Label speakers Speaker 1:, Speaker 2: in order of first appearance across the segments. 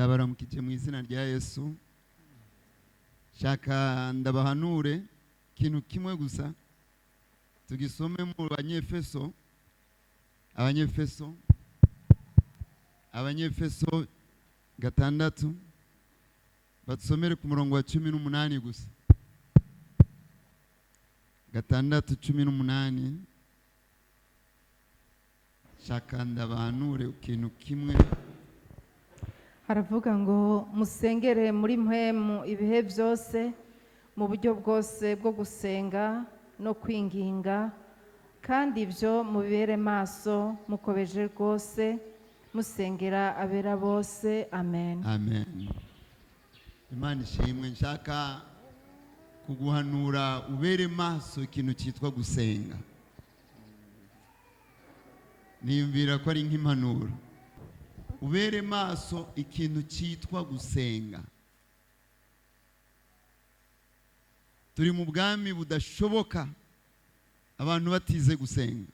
Speaker 1: Ndabaramukije mu izina rya Yesu. Shaka ndabahanure ikintu kimwe gusa, tugisome mu Banyefeso, Abanyefeso, Abanyefeso 6, batusomere ku murongo wa 18 gusa. 6:18. Shaka ndabahanure ikintu kimwe.
Speaker 2: Haravuga ngo musengere muri mpwemu ibihe byose, mu buryo bwose bwo gusenga no kwinginga, kandi ibyo mubibere maso mukobeje rwose, musengera abera bose. Amen.
Speaker 1: Amen. Imana ishimwe. Nshaka kuguhanura ubere maso ikintu cyitwa gusenga. Niyumvira ko ari nk'impanuro. Ubere maso ikintu cyitwa gusenga. Turi mu bwami budashoboka abantu batize gusenga.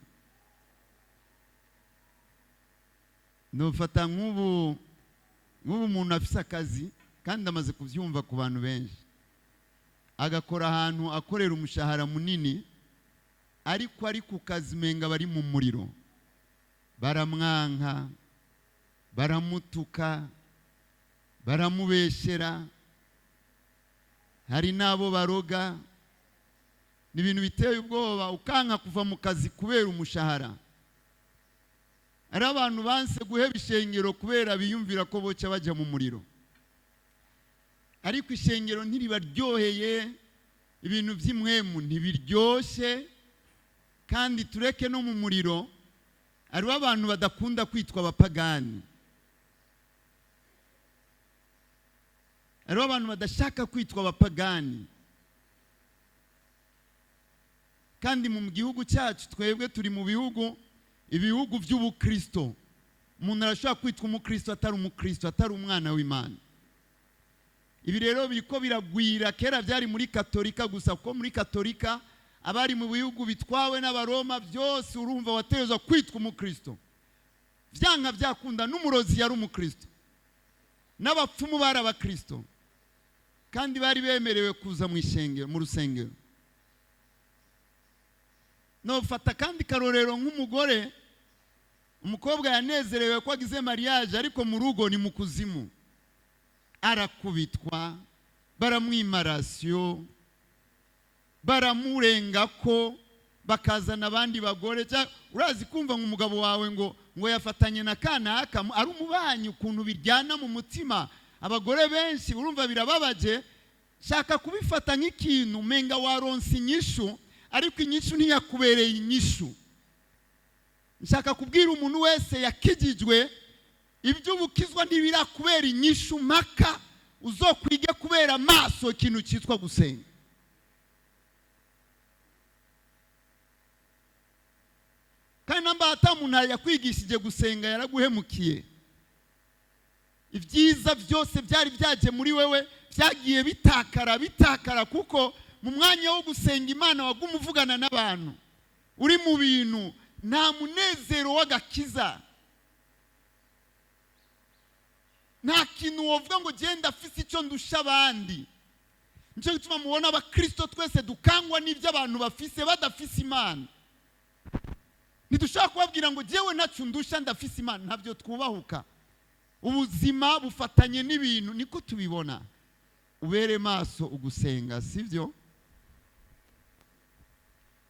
Speaker 1: Nufata nk'ubu umuntu afise akazi, kandi amaze kubyumva ku bantu benshi, agakora ahantu akorera umushahara munini, ariko ari ku kazi menga bari mu muriro, baramwanka, baramutuka, baramubeshera, hari n'abo baroga. Ni ibintu biteye ubwoba, ukanka kuva mu kazi kubera umushahara. Ari abantu banse guheba ishengero kubera biyumvira ko boca bajya mu muriro, ariko ishengero ntiribaryoheye, ibintu by'imwemu ntibiryoshye, kandi tureke no mu muriro. Hariho abantu badakunda kwitwa abapagani, hariho abantu badashaka kwitwa abapagani. Kandi mu gihugu cyacu twebwe turi mu bihugu, ibihugu by'ubukristo. Umuntu arashobora kwitwa umukristo atari umukristo, atari umwana w'Imana. Ibi rero biriko biragwira. Kera byari muri Katolika gusa, kuko muri Katolika abari mu bihugu bitwawe n'Abaroma byose urumva wategerezwa kwitwa umukristo, byanka byakunda. N'umurozi yari umukristo, n'abapfumu bari abakristo, kandi bari bemerewe kuza mu ishengero, mu rusengero. Nofata kandi karorero nk'umugore, umukobwa yanezerewe ko agize mariage, ariko mu rugo ni mu kuzimu, arakubitwa, baramwimarasiyo, baramurenga ko bakazana abandi bagore. Urazi kumva ngo umugabo wawe ngo yafatanye na kanaka ari umubanyi, ukuntu biryana mu mutima abagore benshi, urumva birababaje. Shaka kubifata nk'ikintu menga waronse inyishu, ariko inyishu ntiyakubereye inyishu. Nshaka kubwira umuntu wese yakijijwe, iby'ubukizwa ntibirakubera inyishu mpaka uzokwige kubera maso ikintu cyitwa gusenga. Kandi namba ata muntu yakwigishije gusenga yaraguhemukiye. Ibyiza byose byari byaje muri wewe byagiye bitakara bitakara, kuko mu mwanya wo gusenga Imana waguma uvugana n'abantu, uri mu bintu, nta munezero w'agakiza, nta kintu wovuga ngo genda afise icyo ndusha abandi. Nicyo gituma mubona abakristo twese dukangwa n'ibyo abantu bafise badafise Imana. Ntidushobora kubabwira ngo jewe ntacyo ndusha ndafise Imana, ntabyo twubahuka. Ubuzima bufatanye n'ibintu, niko tubibona. Ubere maso ugusenga, sivyo?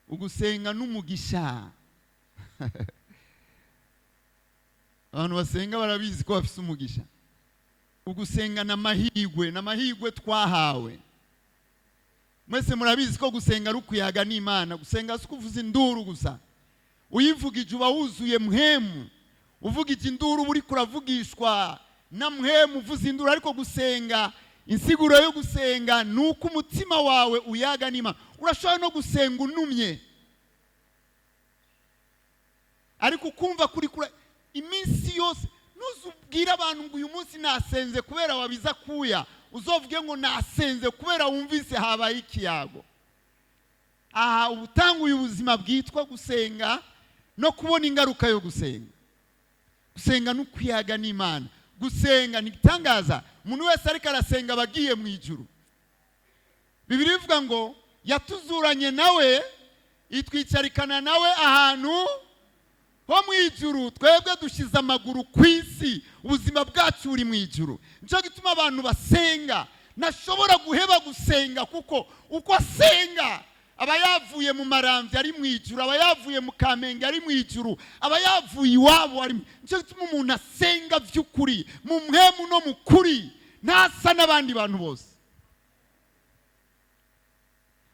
Speaker 1: Ugusenga n'umugisha. Abantu basenga barabizi ko bafise umugisha. Ugusenga n'amahirwe, n'amahirwe twahawe. Mwese murabizi ko gusenga ari ukuyaga n'Imana. Gusenga si ukuvuza induru gusa. Uyivugije uba wuzuye mpwemu, uvugije induru uba uriko uravugishwa na mpwemu uvuza induru. Ariko gusenga, insiguro yo gusenga ni uko umutima wawe uyaga n'Imana. Urashobora no gusenga unumye, ariko ukumva kuri kure iminsi yose. Ntuzubwire abantu ngo uyu munsi nasenze kubera wabiza kuya, uzovuge ngo nasenze kubera wumvise habaye ikiyago. Aha ubutanguye ubuzima bwitwa gusenga no kubona ingaruka yo gusenga. Gusenga no kuyaga n'Imana. Gusenga ni igitangaza. Umuntu wese ariko arasenga aba agiye mu ijuru. Bibiliya ivuga ngo yatuzuranye nawe, itwicarikana nawe ahantu ho mu ijuru. Twebwe dushyize amaguru ku isi, ubuzima bwacu buri mu ijuru. Nicyo gituma abantu basenga ntashobora guheba gusenga, kuko uko asenga aba yavuye mu Maramvya ari mu ijuru, aba yavuye mu Kamenge ari mu ijuru, aba yavuye iwabo ari mu. Nicyo gituma umuntu asenga by'ukuri, mu mpwemu no mu kuri, ntasa n'abandi bantu bose.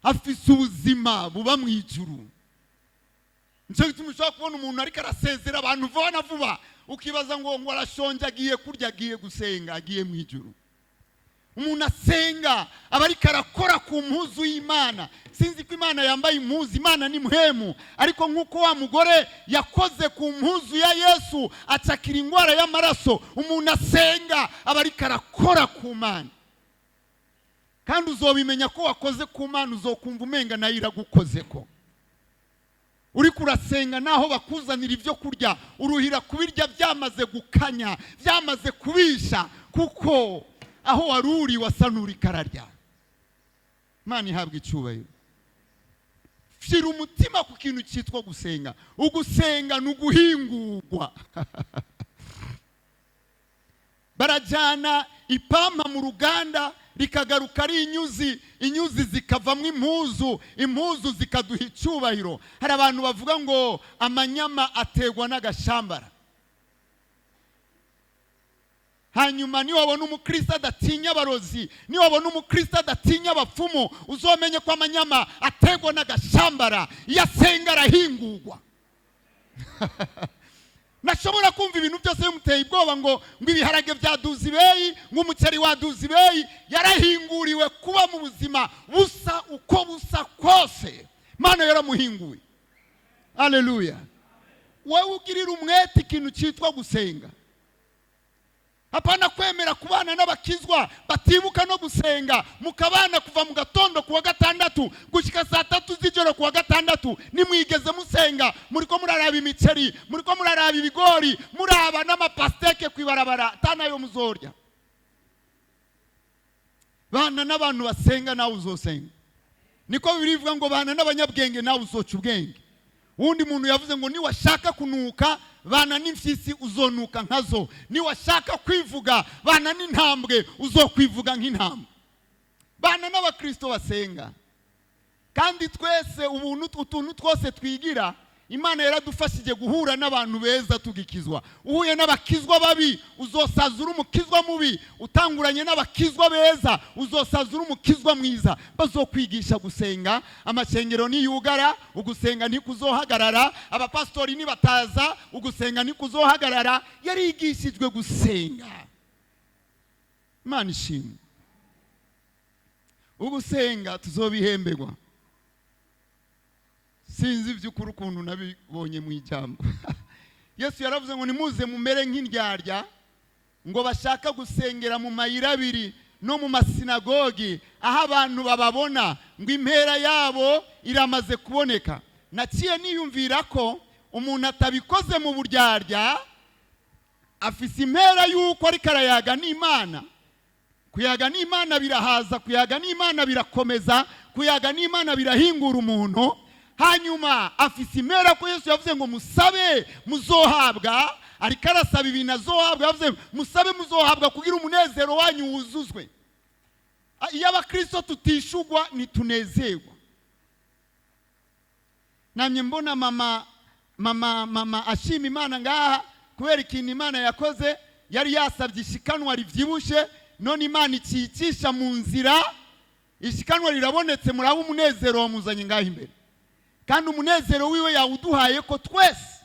Speaker 1: Afise ubuzima buba mu ijuru. Nicyo gituma ushobora kubona umuntu ariko arasezera abantu vuba na vuba, ukibaza ngo arashonje, agiye kurya, agiye gusenga, agiye mu ijuru. Umuntu asenga aba ariko arakora ku mpuzu y'Imana. Sinzi ko Imana yambaye impuzu, Imana ni mpwemu, ariko nk'uko wa mugore yakoze ku mpuzu ya Yesu acakira indwara y'amaraso, umuntu asenga aba ariko arakora ku Mana. Kandi uzobimenya ko wakoze ku Mana, uzokumva umenga nayo iragukozeko. Uriko urasenga, naho bakuzanira ibyo kurya, uruhira kubirya byamaze gukanya, byamaze kubisha, kuko aho wari uri wasa n'uriko ararya. Imana ihabwa icyubahiro. Shyira umutima ku kintu cyitwa gusenga. Ugusenga ni uguhingurwa. Barajyana ipampa mu ruganda, rikagaruka ari inyuzi, inyuzi zikavamo impuzu, impuzu zikaduha icyubahiro. Hari abantu bavuga ngo amanyama ategwa n'agashambara. Hanyuma niwabona umukristo adatinya abarozi, niwabona umukristo adatinya abapfumu, uzomenye ko amanyama ategwa n'agashambara. Iyo asenga arahingurwa. Nashobora kumva ibintu byose bimuteye ubwoba, ngo ibiharage byaduze ibeyi, ngo umuceri waduze ibeyi. Yarahinguriwe kuba mu buzima busa uko busa kose. Imana yaramuhinguye. Haleluya. Wowe ugirira umwete ikintu cyitwa gusenga. Hapana kwemera kubana n'abakizwa batibuka no gusenga, mukabana kuva mu gatondo kuwa gatandatu gushika saa 3 z'ijoro kuwa gatandatu, nimwigeze musenga, muriko muraraba imiceri, muriko muraraba ibigori, muraba n'amapasteke kwibarabara, atanayo muzorya. Bana n'abantu basenga nawe uzosenga. Niko Bibiliya ivuga ngo bana n'abanyabwenge nawe uzoca ubwenge. Uwundi muntu yavuze ngo niwashaka kunuka bana n'imfyisi uzonuka nkazo, niwashaka kwivuga bana n'intambwe uzokwivuga nk'intambwe. Bana n'abakristo basenga. Kandi twese ubuntu utuntu twose twigira, Imana yaradufashije guhura n'abantu beza tugikizwa. Uhuye n'abakizwa babi uzosaza uri umukizwa mubi, utanguranye n'abakizwa beza uzosaza uri umukizwa mwiza. Bazokwigisha gusenga, amashengero niyugara ugusenga ntikuzohagarara, abapastori nibataza ugusenga ntikuzohagarara. Yarigishijwe gusenga. Imana ishimwe. Ugusenga tuzobihemberwa. Sinzi iby'ukuri ukuntu nabibonye mu ijambo. Yesu yaravuze ngo nimuze mumere nk'indyarya, ngo bashaka gusengera mu mayira abiri no mu masinagogi aho abantu bababona, ngo impera yabo iramaze kuboneka. Naciye niyumvira ko umuntu atabikoze mu buryarya afise impera y'uko ariko arayaga n'Imana. Kuyaga n'Imana birahaza, kuyaga n'Imana birakomeza, kuyaga n'Imana birahingura umuntu. Hanyuma afise impera ko Yesu yavuze ngo musabe muzohabwa, ariko arasaba ibintu azohabwa. Yavuze musabe muzohabwa kugira umunezero wanyu wuzuzwe. Iyo abakristo tutishugwa ntitunezerwa. Namye mbona mama ashima Imana ngaha kubera ikintu Imana yakoze. Yari yasabye ishikanwa rivyibushe, none Imana ikicisha mu nzira, ishikanwa rirabonetse. Muraba umunezero wamuzanye ngaha imbere, kandi umunezero wiwe yawuduhaye ko twese.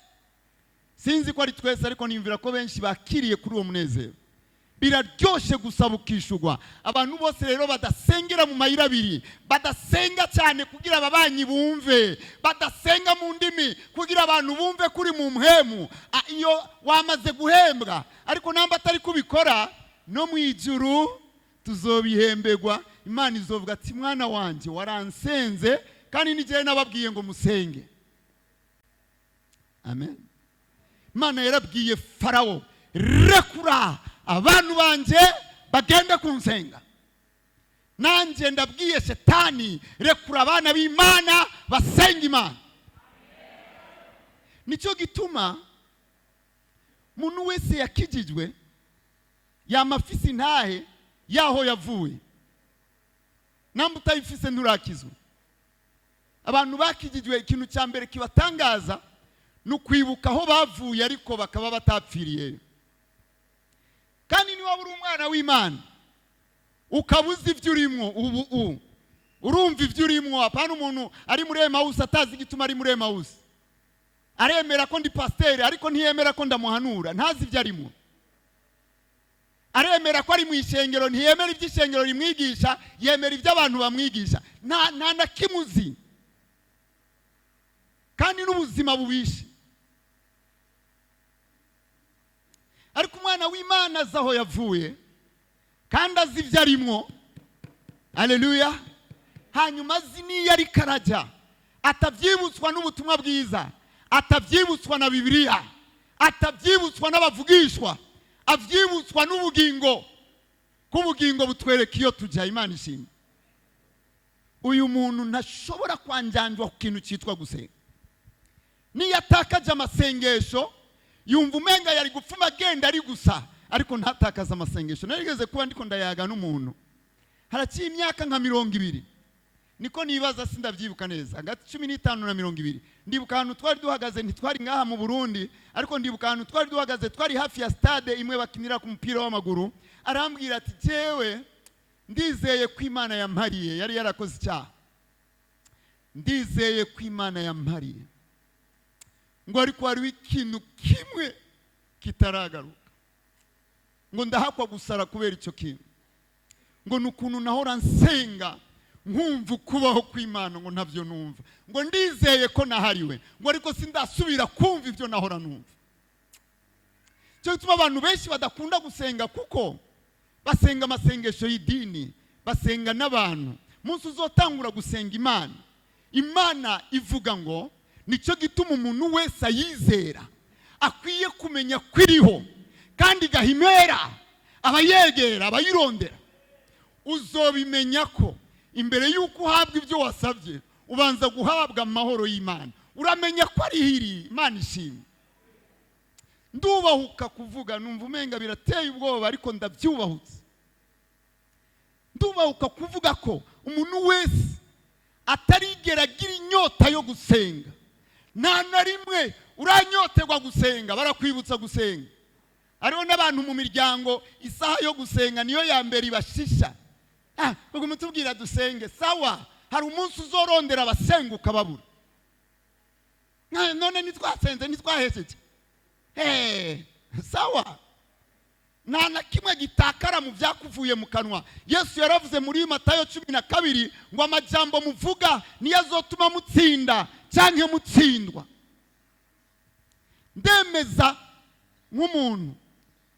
Speaker 1: Sinzi ko ari twese, ariko niyumvira ko benshi bakiriye kuri uwo munezero. Biraryoshe gusaba ukishugwa. Abantu bose rero badasengera mu mayira abiri, badasenga cyane kugira ababanyi bumve, badasenga mu ndimi kugira abantu bumve kuri mu mpwemu. Iyo wamaze guhembwa, ariko namba atari kubikora, no mu ijuru tuzobihembegwa. Imana izovuga ati mwana wanje waransenze, kandi n'igihe nababwiye ngo musenge. Amen. Imana yarabwiye Farawo, rekura Abantu banje bagende kunsenga. Nanjye ndabwiye Shetani: rekura abana b'Imana basenga Imana. Nicyo gituma umuntu wese yakijijwe yama afise intahe yaho yavuye. Namba utayifise, nturakizwa. Abantu bakijijwe, ikintu cya mbere kibatangaza ni ukwibuka aho bavuye, ariko bakaba batapfiriyeyo. Kandi niba uri umwana w'Imana, ukaba uzi ibyo urimo ubu, urumva ibyo urimo. Apana umuntu ari muri Emawusi atazi igituma ari muri Emawusi. Aremera ko ndi pasiteri, ariko ntiyemera ko ndamuhanura, ntazi ibyo arimo. Aremera ko ari mu ishengero, ntiyemera ibyo ishengero rimwigisha, yemera ibyo abantu bamwigisha. Nta na kimwe uzi, kandi n'ubuzima bubishe. Ariko umwana w'Imana azi aho yavuye kandi azi ibyo arimwo. Aleluya! Hanyuma azi n'iyo ariko arajya, atabyibutswa n'ubutumwa bwiza, atabyibutswa na Bibiliya, atabyibutswa n'abavugishwa, abyibutswa n'ubugingo, ko ubugingo butwereka iyo tujya. Imana ishimwe. Uyu muntu ntashobora kwanjanjwa ku kintu cyitwa gusenga. Niyo atakaje amasengesho, yumva umenga yari gupfuma agenda ari gusa, ariko ntatakaze amasengesho. Narigeze kuba ndiko ndayaga n'umuntu, haraciye imyaka nka 20, niko nibaza, sindabyibuka neza, hagati 15 na 20. Ndibuka ahantu twari duhagaze, ntitwari ngaha mu Burundi, ariko ndibuka ahantu twari duhagaze, twari hafi ya stade imwe bakinira ku mupira w'amaguru. Arambwira ati: "Jewe ndizeye ko Imana yampariye." Yari yarakoze icyaha. "Ndizeye ko Imana yampariye," ngo ariko hariho ikintu kimwe kitaragaruka, ngo ndahakwa gusara kubera icyo kintu, ngo ni ukuntu nahora nsenga nkumva ukubaho kw'Imana, ngo ntabyo numva, ngo ndizeye ko nahariwe, ngo ariko sindasubira kumva ibyo nahora numva. Cyo gituma abantu benshi badakunda gusenga, kuko basenga amasengesho y'idini, basenga n'abantu. Umunsi uzotangura gusenga Imana, Imana ivuga ngo nicyo gituma umuntu wese ayizera akwiye kumenya ko iriho kandi igahimera abayegera, abayirondera. Uzobimenya ko imbere y'uko uhabwa ibyo wasabye, ubanza guhabwa amahoro y'Imana. Uramenya ko ari hiri. Imana ishimwe. Ndubahuka kuvuga, numva umenga birateye ubwoba, ariko ndabyubahutse. Ndubahuka kuvuga ko umuntu wese atarigera agira inyota yo gusenga, nta na rimwe uranyoterwa gusenga, barakwibutsa gusenga. Hariho n'abantu mu miryango isaha yo gusenga niyo ya mbere ibashisha. Ah, uguma utubwira dusenge. Sawa, hari umunsi uzorondera abasenga ukababura. None ntitwasenze, ntitwahesetse? Sawa, nta na kimwe gitakara mu byakuvuye mu kanwa. Yesu yaravuze muri Matayo 12 ngo amajambo muvuga niyo azotuma mutsinda cyangwa mutsindwa. Ndemeza nk'umuntu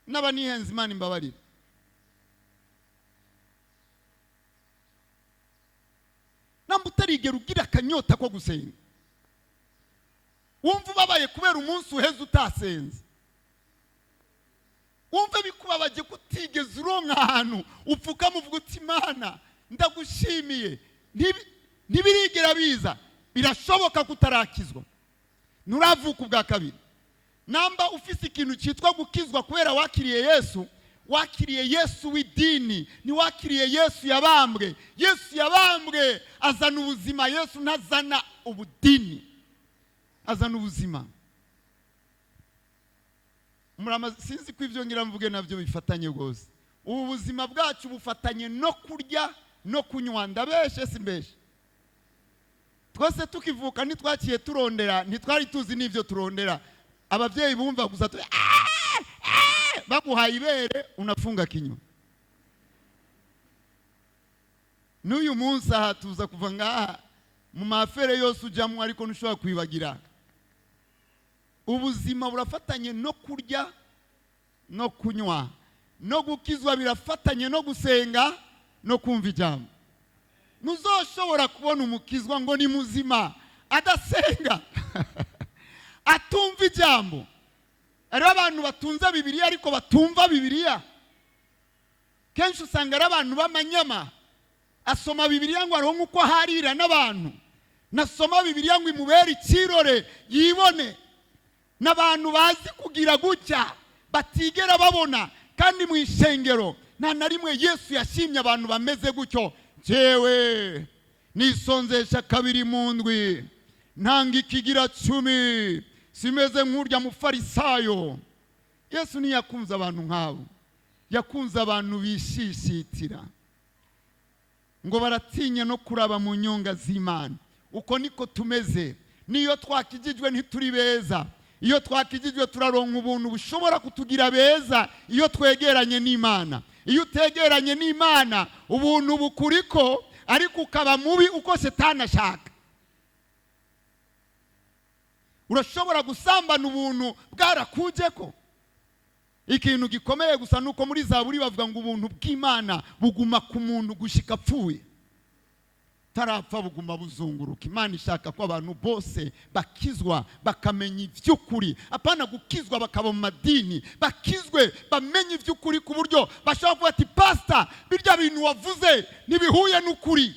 Speaker 1: n'aba nihenze, Imana imbabarire. Namba utarigera ugira akanyota ko gusenga, wumva ubabaye kubera umunsi uheze utasenze, wumve bikubabaje ko utigeze uronka ahantu upfukama uvuga uti: "Imana, ndagushimiye," ntibirigera biza, birashoboka ko utarakizwa, nturavuka ubwa kabiri. Namba ufise ikintu cyitwa gukizwa kubera wakiriye Yesu, wakiriye Yesu w'idini, ntiwakiriye Yesu yabambwe. Yesu yabambwe azana ubuzima. Yesu ntazana ubudini, azana ubuzima. Sinzi ko ibyo ngira mvuge nabyo bifatanye rwose. Ubu buzima bwacu bufatanye no kurya no kunywa. Ndabeshe simbeshe? Twese tukivuka ntitwaciye turondera, ntitwari tuzi n'ibyo turondera. Ababyeyi bumva gusa baguhaye ibere, unafunga kinywa. N'uyu munsi aha tuza kuva ngaha mu mafere yose ujyamo, ariko ntushobora kwibagira. Ubuzima burafatanye no kurya no kunywa, no gukizwa birafatanye no gusenga no kumva ijambo. Ntuzoshobora kubona umukizwa ngo ni muzima adasenga, atumva ijambo. Hariho abantu batunze Bibiliya ariko batumva Bibiliya. Kenshi usanga ari abantu b'amanyama. Asoma Bibiliya ngo aronke uko aharira n'abantu, nasoma Bibiliya ngo imubere ikirore yibone. N'abantu bazi kugira gutya batigera babona. Kandi mu ishengero nta na rimwe Yesu yashimye abantu bameze gutyo. Jewe nisonzesha kabiri mu ndwi, ntanga ikigira 10, simeze nk'urya mufarisayo. Yesu ntiyakunze abantu nk'abo, yakunze abantu bishishitira ngo baratinya no kuraba mu nyonga z'Imana. Uko niko tumeze. Niyo twakijijwe ntituri beza. Iyo twakijijwe turaronka ubuntu bushobora kutugira beza iyo twegeranye n'Imana. Iyo utegeranye n'Imana ubuntu bukuriko, ariko ukaba mubi uko Shetani ashaka. Urashobora gusambana ubuntu bwarakujeko. Ikintu gikomeye gusa nuko muri Zaburi bavuga ngo ubuntu bw'Imana buguma ku muntu gushika apfuye, tarapfa buguma buzunguruka. Imana ishaka ko abantu bose bakizwa bakamenya iby'ukuri, apana gukizwa bakaba mu madini, bakizwe bamenye iby'ukuri ku buryo bashobora kuvuga ati pastor, birya bintu wavuze ntibihuye n'ukuri.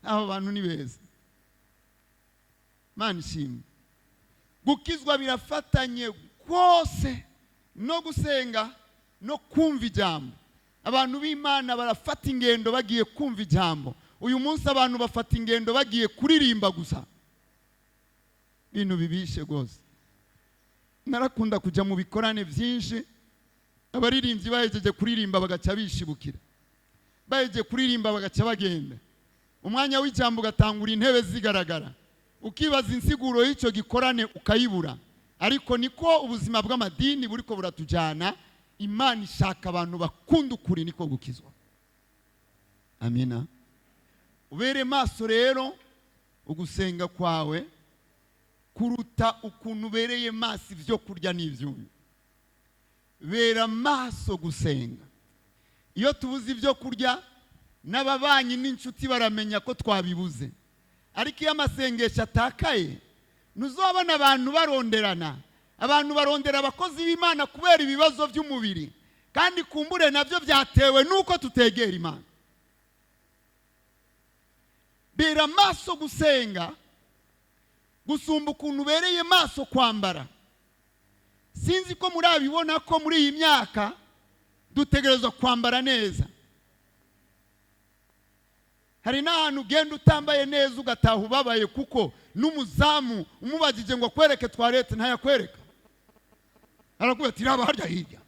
Speaker 1: Abo bantu ni beza. Imana ishimwe. Gukizwa birafatanye rwose no gusenga no kumva ijambo. Abantu b'Imana barafata ingendo bagiye kumva ijambo. Uyu munsi abantu bafata ingendo bagiye kuririmba gusa, ibintu bibishe rwose. Narakunda kujya mu bikorane byinshi, abaririmbyi bahejeje kuririmba bagaca bishibukira, bahejeje kuririmba bagaca bagenda, umwanya w'ijambo ugatangura intebe zigaragara, ukibaza insiguro y'icyo gikorane ukayibura. Ariko niko ubuzima bw'amadini buriko buratujyana. Imana ishaka abantu bakunda ukuri, niko gukizwa. Amina. Ubere maso rero ugusenga kwawe kuruta ukuntu ubereye maso ibyo kurya n'ibyunywa. Bera maso gusenga. Iyo tubuze ibyo kurya n'ababanyi n'inshuti baramenya ko twabibuze. Ariko iyo amasengesho atakaye ntuzabona abantu baronderana. Abantu barondera abakozi b'Imana kubera ibibazo by'umubiri, kandi kumbure nabyo byatewe nuko tutegera Imana. Bera maso gusenga gusumba ukuntu ubereye maso kwambara. Sinzi ko murabibona ko muri iyi myaka dutegerezwa kwambara neza. Hari n'ahantu ugenda utambaye neza ugataha ubabaye, kuko n'umuzamu umubajije ngo akwereke toilette ntayakwereka, arakubwira ati raba harya hirya.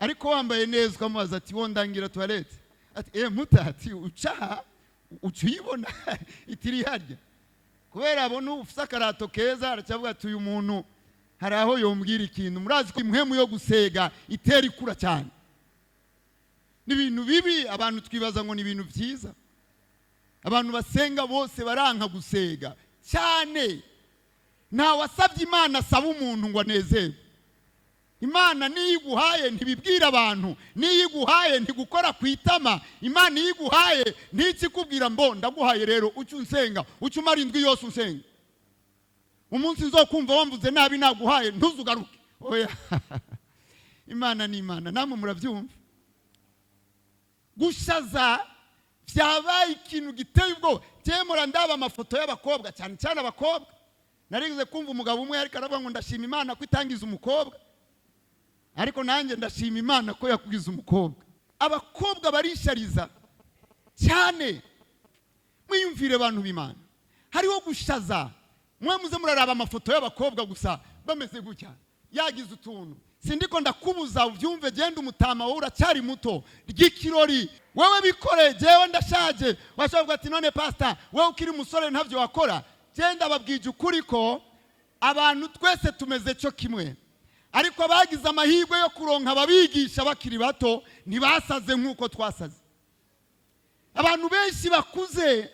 Speaker 1: Ariko wambaye neza ukamubaza ati wo ndangira toilette, ati mutati ucaha uca uyibona itiri harya. Kubera abona ufite akarato keza aracavuga ati uyu muntu hari aho yombwira ikintu. Murazi ko impwemu yo gusega itera ikura cyane. Ni ibintu bibi, abantu twibaza ngo ni ibintu byiza. Abantu basenga bose baranka gusega cyane. Nta wasabye Imana asaba umuntu ngo anezerwe. Imana niyo iguhaye ntibibwira abantu, niyo iguhaye ntigukora ku itama. Imana iyo iguhaye ntikikubwira mbo ndaguhaye rero uce unsenga, uce umara indwi yose unsenga, umunsi nzokumva wamvuze nabi naguhaye ntuzugaruke. Oya. Imana ni Imana, namwe murabyumva. Gushaza byabaye ikintu giteye ubwoba. Cyemura ndaba amafoto y'abakobwa, cyane cyane abakobwa. Narigeze kumva umugabo umwe ariko aravuga ngo ndashima Imana ko itangiza umukobwa, ariko nanjye ndashima Imana ko yakugize umukobwa. Abakobwa barishariza cyane. Mwiyumvire abantu b'Imana, hariho gushaza. Mwe muze muraraba amafoto y'abakobwa gusa bameze gutya, yagize utuntu. Sindiko ndakubuza ubyumve, genda umutama wowe uracyari muto, ry'ikirori wewe bikore, jewe ndashaje. Washobora ati none pastor wewe ukiri umusore ntavyo wakora. Genda babwije ukuri ko abantu twese tumeze cyo kimwe, ariko abagize amahirwe yo kuronka ababigisha bakiri bato ntibasaze nk'uko twasaze. Abantu benshi bakuze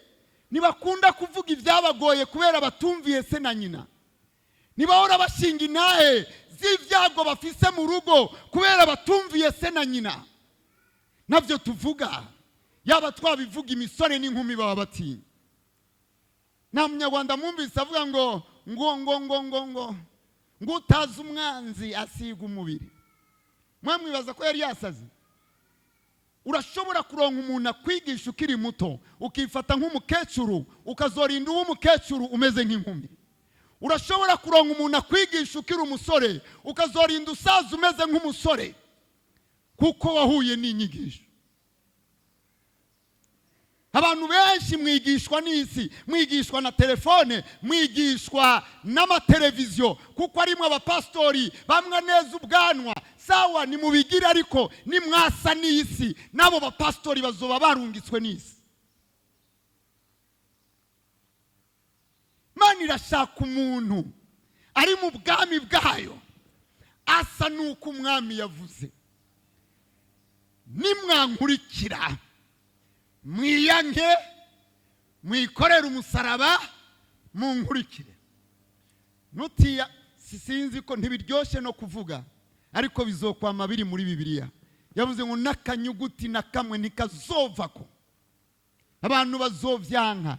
Speaker 1: ntibakunda kuvuga ibyabagoye kubera batumviye se na nyina, ntibahora bashinga intahe z'ibyago bafise mu rugo kubera batumviye se na nyina. Nabyo tuvuga, yaba twabivuga imisore n'inkumi baba batinya. Nta munyarwanda mwumvise avuga ngo ngo ngo ngo ngo ngo ngo utazi umwanzi asiga umubiri. Mwamwibaza ko yari yasaze. Urashobora kuronka umuntu akwigisha ukiri muto, ukifata nk'umukecuru, ukazorinda uba umukecuru umeze nk'inkumi. Urashobora kuronka umuntu akwigisha ukiri umusore, ukazorinda usaza umeze nk'umusore, kuko wahuye n'inyigisho. Abantu benshi mwigishwa n'isi, mwigishwa na telefone, mwigishwa n'amateleviziyo, kuko arimo abapasitori bamwe neza ubwanwa. Sawa, nimubigire, ariko nimwasa n'isi, n'abo bapasitori bazoba barungitswe n'isi. Imana irashaka umuntu ari mu bwami bwayo, asa n'uko umwami yavuze: nimwankurikira, mwiyange, mwikorere umusaraba, munkurikire. Nutiya sinzi ko ntibiryoshye no kuvuga, ariko bizokwama biri muri Bibiliya. Yavuze ngo n'akanyuguti na kamwe ntikazovako. Abantu bazovyanka,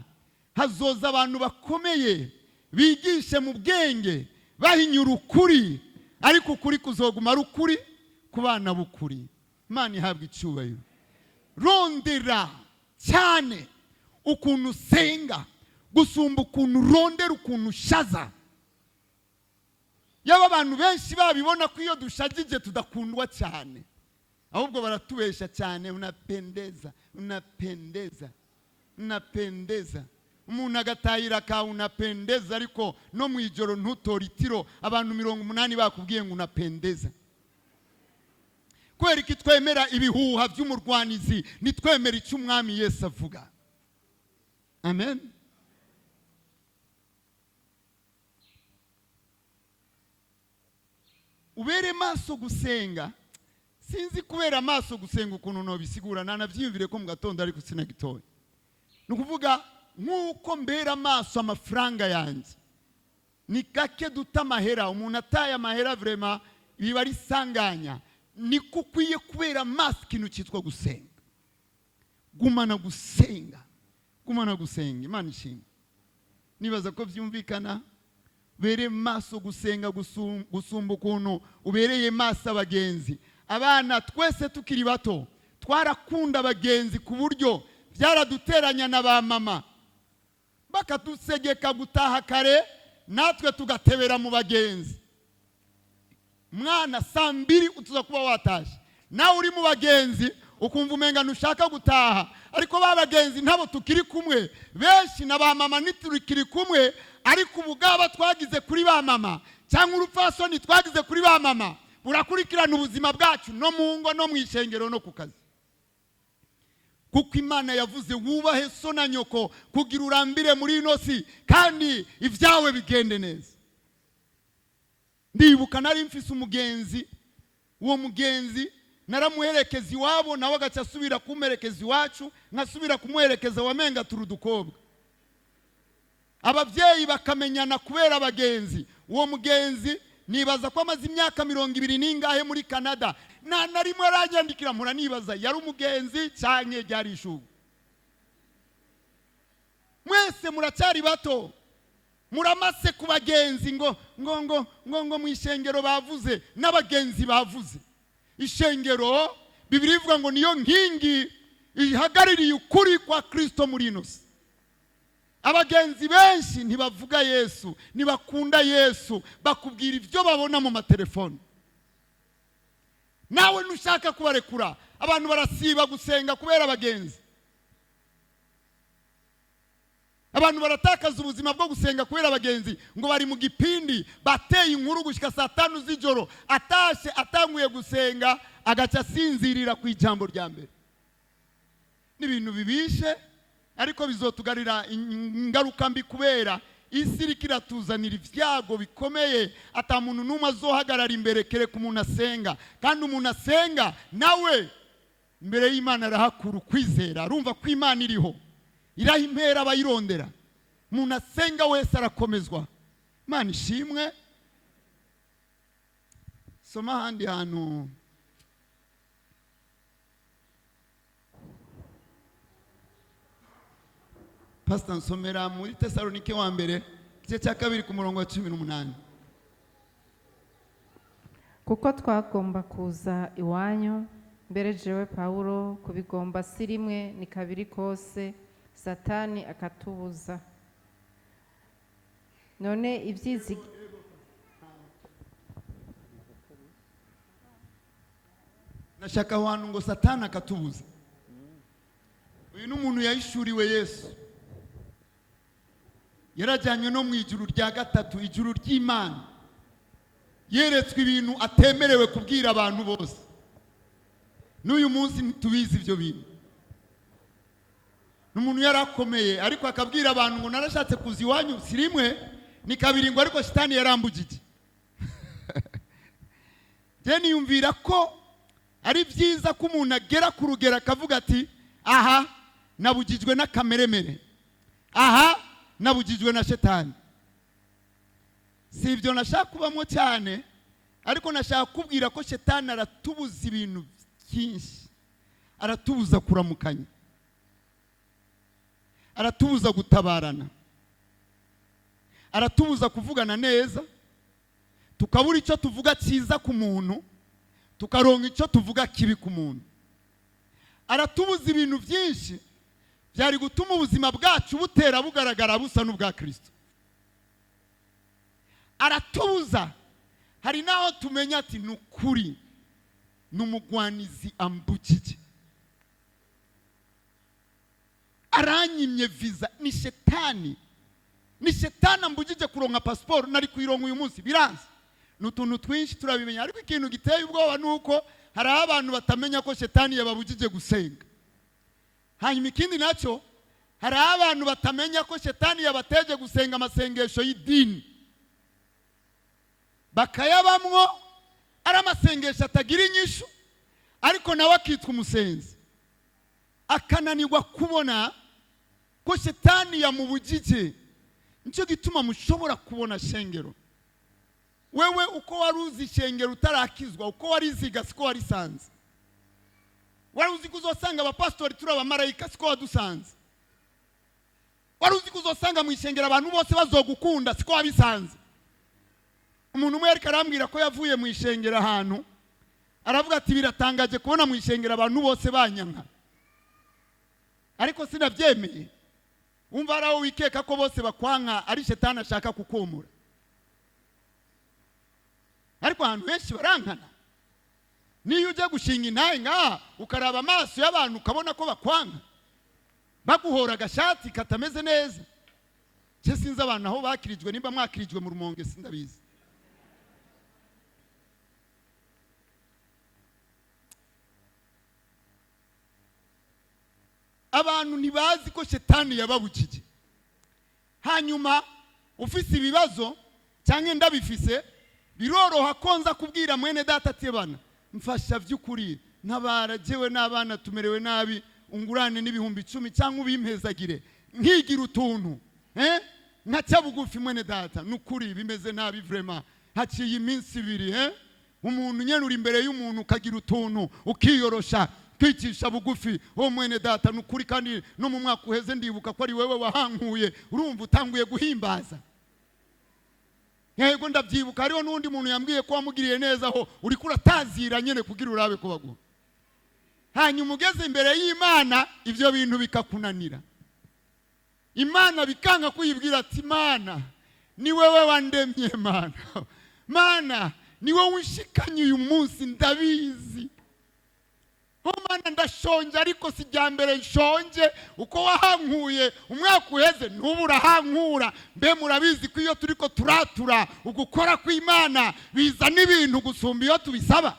Speaker 1: hazoza abantu bakomeye bigishe mu bwenge, bahinyura ukuri, ariko ukuri kuzoguma ari ukuri ku bana b'ukuri. Imana ihabwa icyubahiro. Rondera cyane ukuntu usenga gusumba ukuntu urondera ukuntu ushaza. Yaba abantu benshi babibona ko iyo dushagije tudakundwa cyane, ahubwo baratubesha cyane: unapendeza, unapendeza, unapendeza. Umuntu agatahira ka unapendeza, ariko no mu ijoro ntutore itiro, abantu 80 bakubwiye ngo unapendeza. Kubera iki twemera ibihuha by'umurwanizi, nitwemera icyo umwami Yesu avuga? Amen. Ubere maso gusenga. Sinzi kubera amaso gusenga ukuntu nobisigura, nanabyiyumvire ko mu gatondo, ariko sinagitoye. Ni ukuvuga nk'uko mbera amaso amafaranga yanjye. Ni gake duta amahera, umuntu ataye amahera vraiment biba ari sanganya. Niko ukwiye kubera amaso ikintu cyitwa gusenga. Gumana gusenga, gumana gusenga. Imana ishimwe. Nibaza ko byumvikana. Bere maso gusenga gusumba ukuntu ubereye maso abagenzi. Abana twese tukiri bato twarakunda abagenzi ku buryo byaraduteranya na ba mama, bakadusegeka gutaha kare, natwe tugatebera mu bagenzi. Mwana, saa 2 utuza kuba watashe, nawe uri mu bagenzi ukumva umenga ntushaka gutaha, ariko ba bagenzi ntabo tukiri kumwe benshi, na ba mama ntiturikiri kumwe, ariko ubugaba twagize kuri ba mama cyangwa urupfasoni twagize kuri ba mama burakurikirana ubuzima bwacu no mu ngo no mu ishengero no ku kazi. Kuko Imana yavuze wubahe so na nyoko kugira urambire muri ino si kandi ibyawe bigende neza. Ndibuka nari mfise umugenzi, uwo mugenzi naramuherekeza iwabo, nawe agaca asubira kumperekeza iwacu, nkasubira kumuherekeza, wamenga turi udukobwa. Ababyeyi bakamenyana kubera abagenzi. Uwo mugenzi nibaza ko amaze imyaka 20 n'ingahe muri Canada, nta na rimwe aranyandikira. Mpora nibaza yari umugenzi canke ryari ishugu. Mwese muracyari bato, muramase ku bagenzi ngo ngo ngo ngo ngo mu ishengero bavuze, n'abagenzi bavuze. Ishengero Bibiliya ivuga ngo niyo nkingi ihagarariye ukuri kwa Kristo muri ino si. Abagenzi benshi ntibavuga Yesu, ntibakunda Yesu, bakubwira ibyo babona mu matelefone. Nawe ntushaka kubarekura. Abantu barasiba gusenga kubera abagenzi. Abantu baratakaza ubuzima bwo gusenga kubera abagenzi, ngo bari mu gipindi, bateye inkuru gushika saa 5 z'ijoro, atashe atanguye gusenga agaca asinzirira ku ijambo rya mbere. Ni ibintu bibishe, ariko bizotugarira ingaruka mbi, kubera isi iriko iratuzanira ibyago bikomeye. Ata muntu n'umwe azohagarara imbere kereka umuntu asenga, kandi umuntu asenga nawe imbere y'Imana arahakura ukwizera, arumva ko Imana iriho, iraha impera abayirondera. Umuntu asenga wese arakomezwa. Imana ishimwe. Soma ahandi hantu. Pastor, nsomera muri Tesalonike wa mbere igice cya 2 ku murongo wa 18.
Speaker 2: Kuko twagomba kuza iwanyu mbere, jewe Pawulo kubigomba si rimwe, ni kabiri kose, Satani akatubuza. None ibyizi
Speaker 1: Nashaka aho hantu ngo Satani akatubuza. Uyu ni umuntu yahishuriwe Yesu, yarajyanywe no mu ijuru rya gatatu, ijuru ry'Imana, yeretswe ibintu atemerewe kubwira abantu bose. N'uyu munsi ntitubizi ibyo bintu. Ni umuntu yarakomeye, ariko akabwira abantu ngo narashatse kuza iwanyu si rimwe ni kabiri, ngo ariko Shitani yarambugije. Njye niyumvira ko ari byiza ko umuntu agera ku rugero akavuga ati aha nabugijwe n'akameremere, aha nabugijwe na Shetani. Si ibyo nashaka kubamo cyane, ariko nashaka kubwira ko Shetani aratubuza ibintu byinshi. Aratubuza kuramukanya, aratubuza gutabarana, aratubuza kuvugana neza, tukabura icyo tuvuga cyiza ku muntu, tukaronka icyo tuvuga kibi ku muntu. Aratubuza ibintu byinshi byari gutuma ubuzima bwacu butera bugaragara busa n'ubwa Kristo. Aratubuza, hari n'aho tumenya ati ni ukuri ni umugwanizi ambukije, aranyimye viza, ni Shetani, ni Shetani ambugije kuronka pasiporo, nari kuyironka uyu munsi biranze. Ni utuntu twinshi turabimenya, ariko ikintu giteye ubwoba ni uko hari abantu batamenya ko Shetani yababujije gusenga. Hanyuma ikindi nacyo, hari abantu batamenya ko Shetani yabateje gusenga amasengesho y'idini, bakayabamwo ari amasengesho atagira inyishu, ariko nawe akitwa umusenzi, akananirwa kubona ko Shetani yamubujije. Nicyo gituma mushobora kubona shengero, wewe uko wari uzi ishengero utarakizwa, uko wariziga siko warisanze. Wari uzi ko uzosanga abapasitori turi abamarayika, siko wadusanze. Wari uzi ko uzosanga mu ishengero abantu bose bazogukunda, siko wabisanze. Umuntu umwe yariko arambwira ko yavuye mu ishengero ahantu, aravuga ati biratangaje kubona mu ishengero abantu bose banyanka, ariko sinabyemeye. Wumva hari aho wikeka ko bose bakwanka ari Shetani ashaka kukomora, ariko ahantu henshi barankana. Niyo ujya gushinga intahe ngaha ukaraba amaso y'abantu ukabona ko bakwanga, baguhora agashati katameze neza. Cye sinzi abantu aho bakirijwe, nimba mwakirijwe mu Rumonge sindabizi. Abantu ntibazi ko Shetani yababukije. Hanyuma ufise ibibazo cyangwa ndabifise, biroroha ko nza kubwira mwene data ati bana mfasha by'ukuri, ntabara jewe n'abana tumerewe nabi, ungurane n'10,000 cyangwa ubimpezagire, nkigira utuntu nkaca bugufi mwene data, nukuri bimeze nabi vraiment, haciye iminsi 2 umuntu nyene uri imbere y'umuntu ukagira utuntu ukiyorosha kwicisha bugufi, o mwene data nukuri, kandi no mu mwaka uheze ndibuka ko ari wewe wahankuye, urumva utanguye guhimbaza. Yego ndabyibuka, hariho n'undi muntu yambwiye ko wamugiriye neza, aho uriko uratazira nyene kugira urabe ko baguha. Hanyuma ugeze imbere y'Imana ibyo bintu bikakunanira, Imana bikanga kuyibwira ati Imana ni wewe wandemye, Mana Mana ni wowe unshikanye uyu munsi ndabizi, Mana ndashonje ariko si jya mbere nshonje, uko wahankuye umwaka uheze n'ubu urahankura. Mbe murabizi ko iyo turiko turatura ugukora kw'Imana biza n'ibintu gusumba iyo tubisaba.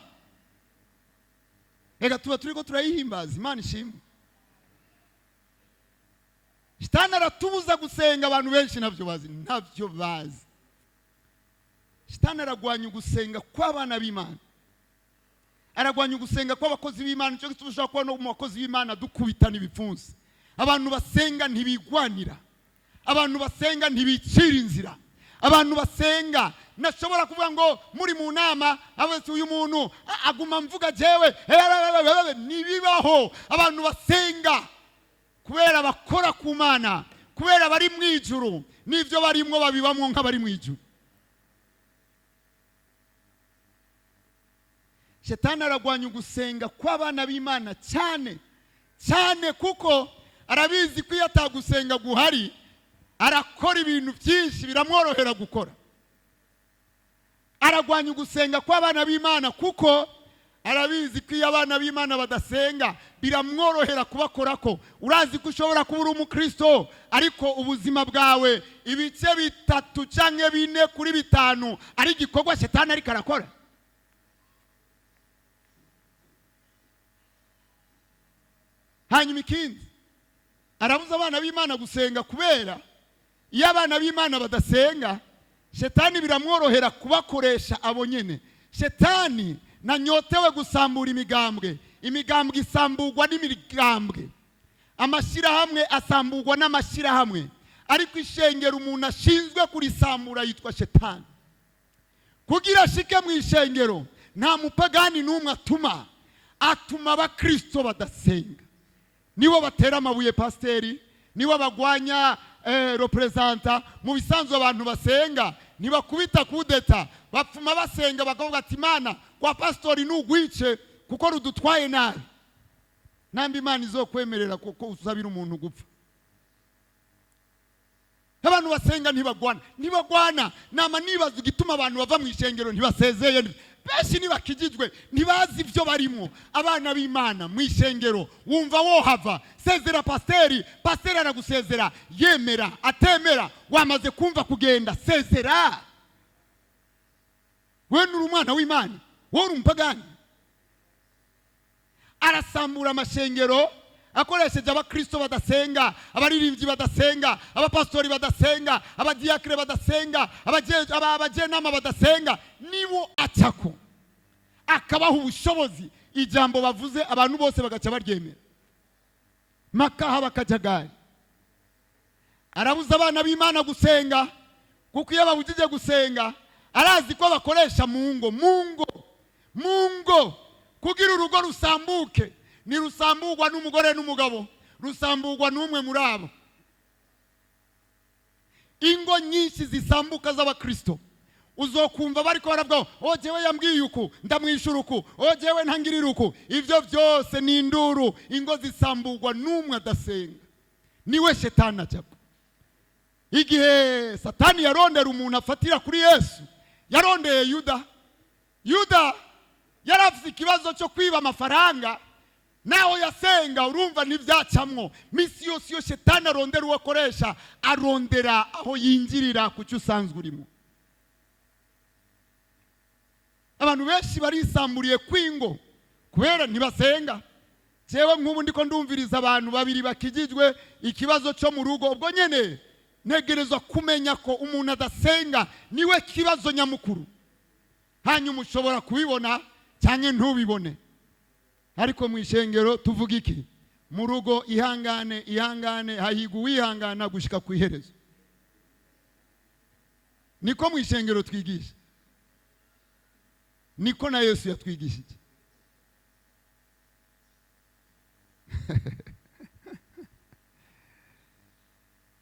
Speaker 1: Reka tuba turiko turayihimbaza Imana ishimwe. Shitani aratubuza gusenga, abantu benshi ntabyo bazi, ntabyo bazi. Shitani aragwanya ugusenga kw'abana b'Imana, aragwanya ugusenga kw'abakozi b'Imana. Nicyo gituma ushobora kubona mu bakozi b'Imana dukubitana ibipfunsi. Abantu basenga ntibigwanira, abantu basenga ntibicira inzira, abantu basenga nashobora kuvuga ngo muri mu nama abese uyu muntu aguma mvuga jewe, ntibibaho. Abantu basenga kubera bakora ku Mana, kubera bari mu ijuru, n'ibyo barimwo babibamwo nk'abari mu ijuru. Shetani aragwanya ugusenga kw'abana b'Imana cyane cyane, kuko arabizi ko iyo atagusenga guhari arakora ibintu byinshi biramworohera gukora. Aragwanya ugusenga kw'abana b'Imana kuko arabizi ko iyo abana b'Imana badasenga biramworohera kubakorako. Urazi ko ushobora kuba uri umukristo ariko ubuzima bwawe ibice 3 canke 4 kuri 5 ari igikorwa Shetani ariko arakora. Hanyuma ikindi, arabuza abana b'Imana gusenga kubera iyo abana b'Imana badasenga Shetani biramworohera kubakoresha abo nyene. Shetani nanyotewe gusambura imigambwe, imigambwe isambugwa n'imigambwe, amashirahamwe asambugwa n'amashirahamwe, ariko ishengero umuntu ashinzwe kurisambura yitwa Shetani. Kugira ashike mu ishengero nta mupagani n'umwe atuma, atuma abakristo badasenga. Nibo batera amabuye pasteri, nibo bagwanya representa. Mu bisanzwe abantu basenga ntibakubita kudeta, bapfuma basenga bakavuga ati Imana kwa pastori nugwice kuko rudutwaye nabi. Nambi Imana izokwemerera kuko usabira umuntu gupfa. Abantu basenga ntibagwana, ntibagwana. Nama nibaza igituma abantu bava mu ishengero ntibasezeye. Benshi ntibakijijwe, ntibazi ibyo barimo. Abana b'Imana mu ishengero wumva wohava, sezera pasteri, pasteri aragusezera, yemera atemera, wamaze kumva kugenda, sezera. Wewe uri umwana w'Imana, wowe uri umupagani. Arasambura amashengero akoresheje abakristo badasenga, abaririmbyi badasenga, abapastori badasenga, abadiakre badasenga, abajenama badasenga. Nibo acako akabaha ubushobozi, ijambo bavuze abantu bose bagaca baryemera, makaha bakajagari. Arabuza abana b'Imana gusenga kuko iyo babujije gusenga arazi ko bakoresha mungo mungo mungo kugira urugo rusambuke. Ni rusambugwa n'umugore n'umugabo, rusambugwa n'umwe muri abo. Ingo nyinshi zisambuka z'abakristo uzokumva bariko baravuga, oh jewe yambwiye uku ndamwishura uku, oh jewe ntangirira uku. Ivyo byose ni induru. Ingo zisambugwa n'umwe adasenga, niwe Shetani ajako. Igihe Satani yarondera umuntu afatira kuri Yesu, yarondeye Yuda. Yuda yarafise ikibazo cyo kwiba amafaranga, naho yasenga urumva ntibyacamwo. Misi yose iyo Shetani arondera uwo akoresha, arondera aho yinjirira ku cyo usanzwe urimo. Abantu benshi barisamburiye kwingo kubera ntibasenga. Jewe nk'ubu ndiko ndumviriza abantu babiri bakijijwe ikibazo cyo mu rugo, ubwo nyene ntegerezwa kumenya ko umuntu adasenga niwe kibazo nyamukuru. Hanyuma ushobora kubibona cyangwa ntubibone, ariko mu ishengero tuvuga iki? Mu rugo ihangane, ihangane, hahiga uwihangana gushika ku iherezo. Niko mu ishengero twigisha, niko na Yesu yatwigishije.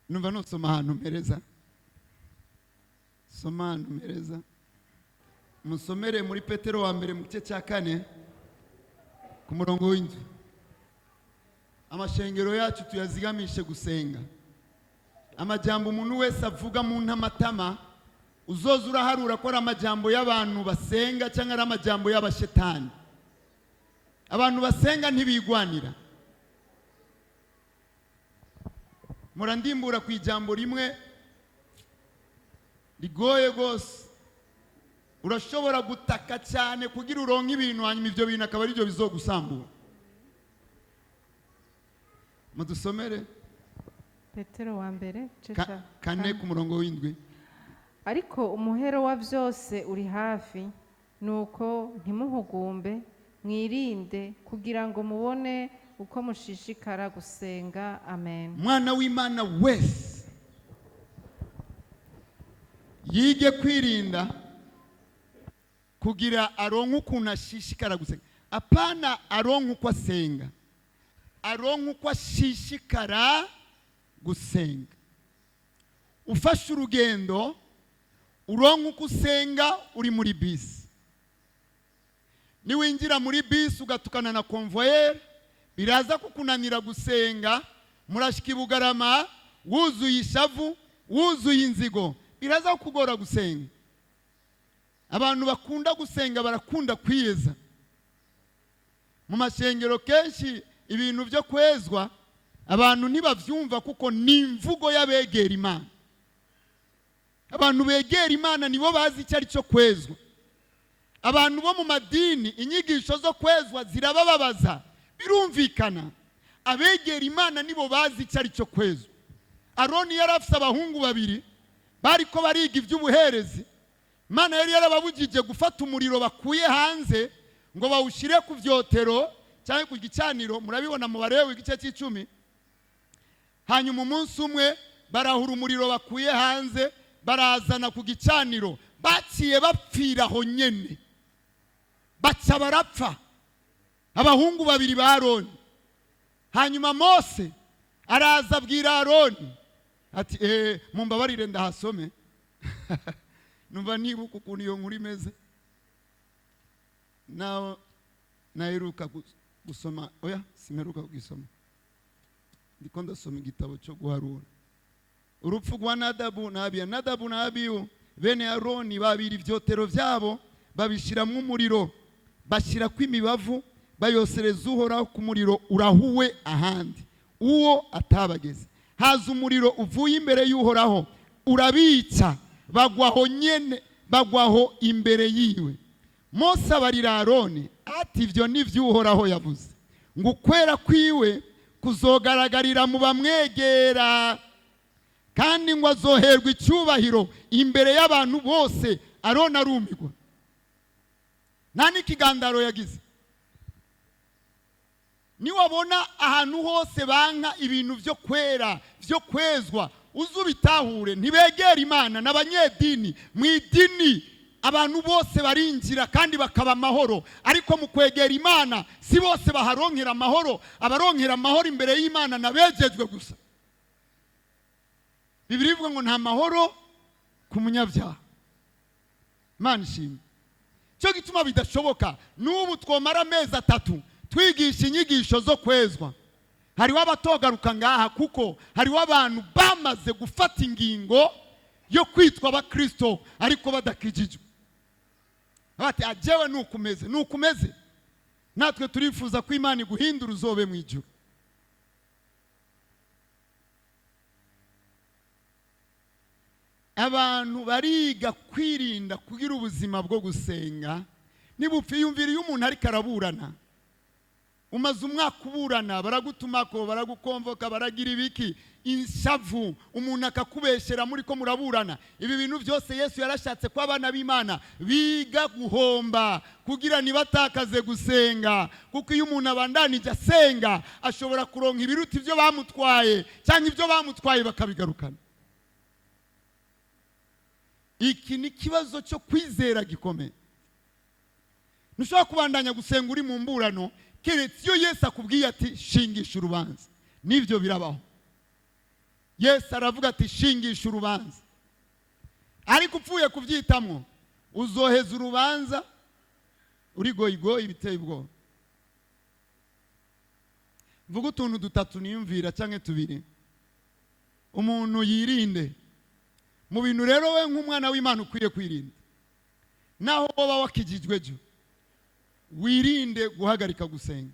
Speaker 1: Numva nusoma ahantu mpereza, soma ahantu mpereza, musomere muri Petero wa mbere mu gice cya 4 ku murongo w'inzu. Amashengero yacu tuyazigamishe gusenga. Amajambo umuntu wese avuga mu ntamatama uzoza uraharura ko ari amajambo y'abantu basenga cyangwa ari amajambo y'abashetani. Abantu basenga ntibigwanira. Murandimbura ku ijambo rimwe rigoye gose. Urashobora gutaka cyane kugira uronke ibintu, hanyuma ibyo bintu akaba ari byo bizogusambura. Mudusomere
Speaker 2: Petero wa mbere
Speaker 1: 4 ku murongo w'indwi.
Speaker 2: Ariko umuhero wa byose uri hafi, nuko ntimuhugumbe, mwirinde kugira ngo mubone uko mushishikara gusenga. Amen.
Speaker 1: Mwana w'Imana wese yige kwirinda kugira aronke ukuntu ashishikara gusenga. Apana aronke uko asenga, aronke uko ashishikara gusenga. Ufashe urugendo uronke uko usenga uri muri bisi. Niwinjira muri bisi ugatukana na convoyeur, biraza kukunanira gusenga. Murashika i Bugarama wuzuye ishavu, wuzuye inzigo, biraza kukugora gusenga. Abantu bakunda gusenga barakunda kwiyeza. Mu mashengero kenshi ibintu byo kwezwa abantu ntibavyumva, kuko ni imvugo y'abegera Imana. Abantu begera Imana nibo bazi icyo ari cyo kwezwa. Abantu bo mu madini inyigisho zo kwezwa zirabababaza, birumvikana. Abegera Imana nibo bazi icyo ari cyo kwezwa. Aroni yari afise abahungu babiri bariko bariga iby'ubuherezi. Imana yari yarababujije gufata umuriro bakuye hanze ngo bawushyire ku vyotero cyangwa ku gicaniro, murabibona mu Balewi igice cy'icumi. Hanyuma umunsi umwe barahura umuriro bakuye hanze barazana ku gicaniro, baciye bapfira aho nyene, baca barapfa, abahungu babiri ba Aroni. Hanyuma Mose araza abwira Aroni ati mumbabarire ndahasome numva nibuka ukuntu iyo nkuru imeze. Naho naheruka gusoma, oya simperuka kugisoma, ndiko ndasoma igitabo cyo guharura. Urupfu rwa Nadabu na Abiya. Nadabu na Abiyu bene Aroni babira ivyotero vyabo, babishiramwo umuriro, bashyirako imibavu, bayosereza Uhoraho ku muriro urahuwe ahandi uwo atabageze. Haza umuriro uvuye imbere y'Uhoraho urabica, bagwaho nyene, bagwaho imbere yiwe. Mose abarira Aroni ati ivyo ni vy'Uhoraho yavuze ngo ukwera kwiwe kuzogaragarira mu bamwegera, kandi ngo azoherwa icyubahiro imbere y'abantu bose. Aroni arumirwa, nta n'ikigandaro yagize. Niwabona ahantu hose banka ibintu byo kwera byo kwezwa, uzubitahure, ntibegera Imana n'abanyedini. Mu idini abantu bose barinjira kandi bakaba amahoro, ariko mu kwegera Imana si bose baharonkera amahoro. Abaronkera amahoro imbere y'Imana nabejejwe gusa. Bibiliya ivuga ngo nta mahoro ku munyabyaha. Imana ishimwe. Cyo gituma bidashoboka n'ubu twomara amezi 3 twigisha inyigisho zo kwezwa, hariho abatogaruka ngaha, kuko hariho abantu bamaze gufata ingingo yo kwitwa abakristo ariko badakijijwe. Bati ajewe nukumeze nukumeze. Natwe turifuza ko Imana iguhindura uzobe mu ijuru. Abantu bariga kwirinda kugira ubuzima bwo gusenga. Nibupfiyumvira iyo umuntu ariko araburana, umaze umwaka uburana, baragutumako, baragukonvoka, baragira ibiki, inshavu, umuntu akakubeshera muri ko muraburana. Ibi bintu byose Yesu yarashatse ko abana b'Imana biga guhomba kugira ntibatakaze gusenga, kuko iyo umuntu abandanije asenga ashobora kuronka ibiruta ibyo bamutwaye, cyangwa ibyo bamutwaye bakabigarukana. Iki ni kibazo cyo kwizera gikomeye. Ntushobora kubandanya gusenga uri mu mburano keretse iyo Yesu akubwiye ati shingisha urubanza. Nibyo birabaho. Yesu aravuga ati shingisha urubanza, ariko upfuye kubyitamwo uzoheza urubanza uri goyigoyi biteye ubwoba. Mvuga utuntu dutatu niyumvira canke tubiri umuntu yirinde mu bintu. Rero we nk'umwana w'Imana ukwiye kwirinda, naho woba wakijijwe ejo, wirinde guhagarika gusenga.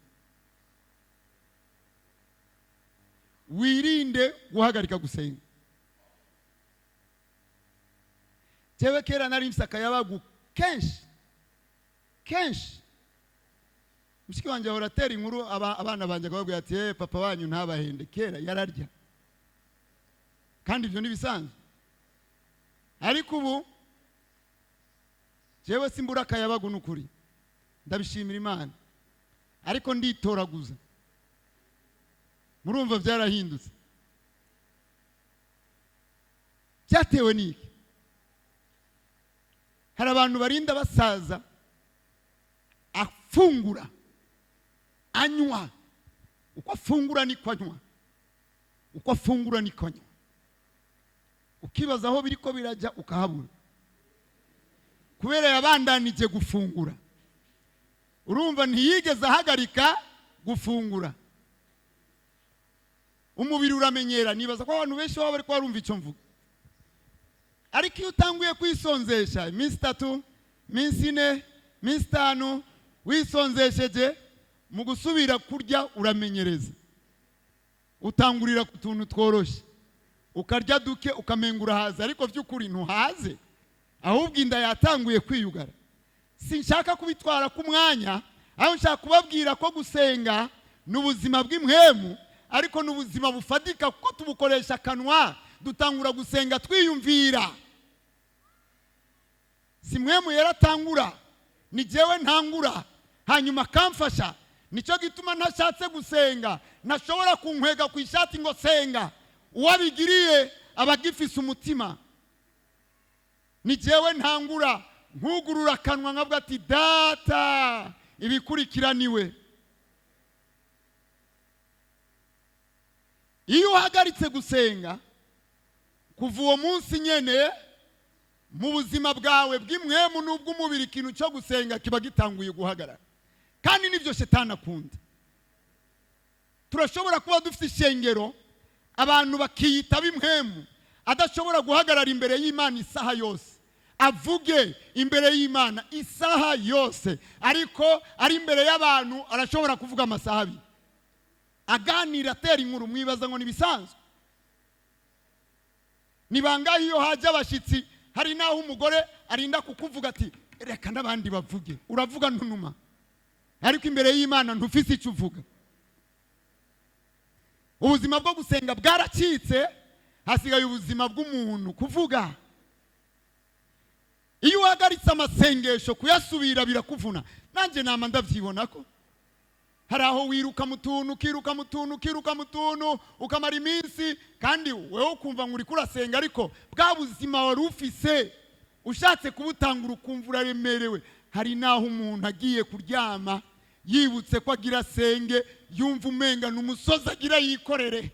Speaker 1: Wirinde guhagarika gusenga. Jewe kera nari mfise akayabagu kenshi kenshi. Mushiki wanje ahora atera inkuru abana banje akababwira ati papa wanyu ntabahende, kera yararya, kandi ibyo nibisanzwe. Ariko ubu jewe simbura akayabagu n'ukuri, ndabishimira Imana, ariko nditoraguza. Murumva byarahindutse. Byatewe n'iki? Hari abantu barinda basaza afungura anywa, uko afungura niko anywa, uko afungura niko anywa, ukibaza aho biriko birajya ukahabura, kubera yabandanije gufungura. Urumva ntiyigeze ahagarika gufungura, umubiri uramenyera. Nibaza ko abantu benshi baba bari barumva icyo mvuga. Ariko iyo utanguye kwisonzesha iminsi 3, iminsi 4, iminsi 5, wisonzesheje, mu gusubira kurya uramenyereza, utangurira ku tuntu tworoshye, ukarya duke ukamenga urahaze, ariko by'ukuri ntuhaze, ahubwo inda yatanguye kwiyugara. Sinshaka kubitwara ku mwanya, aho nshaka kubabwira ko gusenga ni ubuzima bw'impwemu, ariko ni ubuzima bufatika kuko tubukoresha akanwa. Dutangura gusenga twiyumvira. Si mwemu yaratangura, ni jewe ntangura, hanyuma akamfasha. Nicyo gituma ntashatse gusenga ntashobora kunkwega ku ishati ngo senga. Uwabigiriye aba agifise umutima. Ni jewe ntangura, nkugurura akanwa nkavuga ati data ibikurikiraniwe. Iyo uhagaritse gusenga, kuva uwo munsi nyene mu buzima bwawe bw'imwemu n'ubw'umubiri, ikintu cyo gusenga kiba gitanguye guhagarara. Kandi nibyo shetani akunda. Turashobora kuba dufite ishengero abantu bakiyita b'imwemu, adashobora guhagarara imbere y'Imana isaha yose, avuge imbere y'Imana isaha yose, ariko ari imbere y'abantu arashobora kuvuga amasaha abiri aganira, atera inkuru. Mwibaza ngo nibisanzwe? Ni bangahe iyo haje abashyitsi, hari naho umugore arinda kukuvuga ati reka n'abandi bavuge, uravuga ntunuma, ariko imbere y'Imana ntufise icyo uvuga. Ubuzima bwo gusenga bwaracitse, hasigaye ubuzima bw'umuntu kuvuga. Iyo uhagaritse amasengesho kuyasubira birakuvuna. Nanjye nama ndabyibona ko hari aho wiruka mu tuntu, ukiruka mu tuntu, ukiruka mu tuntu, ukamara iminsi, kandi wewe ukumva ngo uriko urasenga, ariko bwa buzima wari ufise ushatse kubutangura ukumva uraremerewe. Hari naho umuntu agiye kuryama yibutse ko agira asenge, yumva umenga ni umusozi agira yikorere,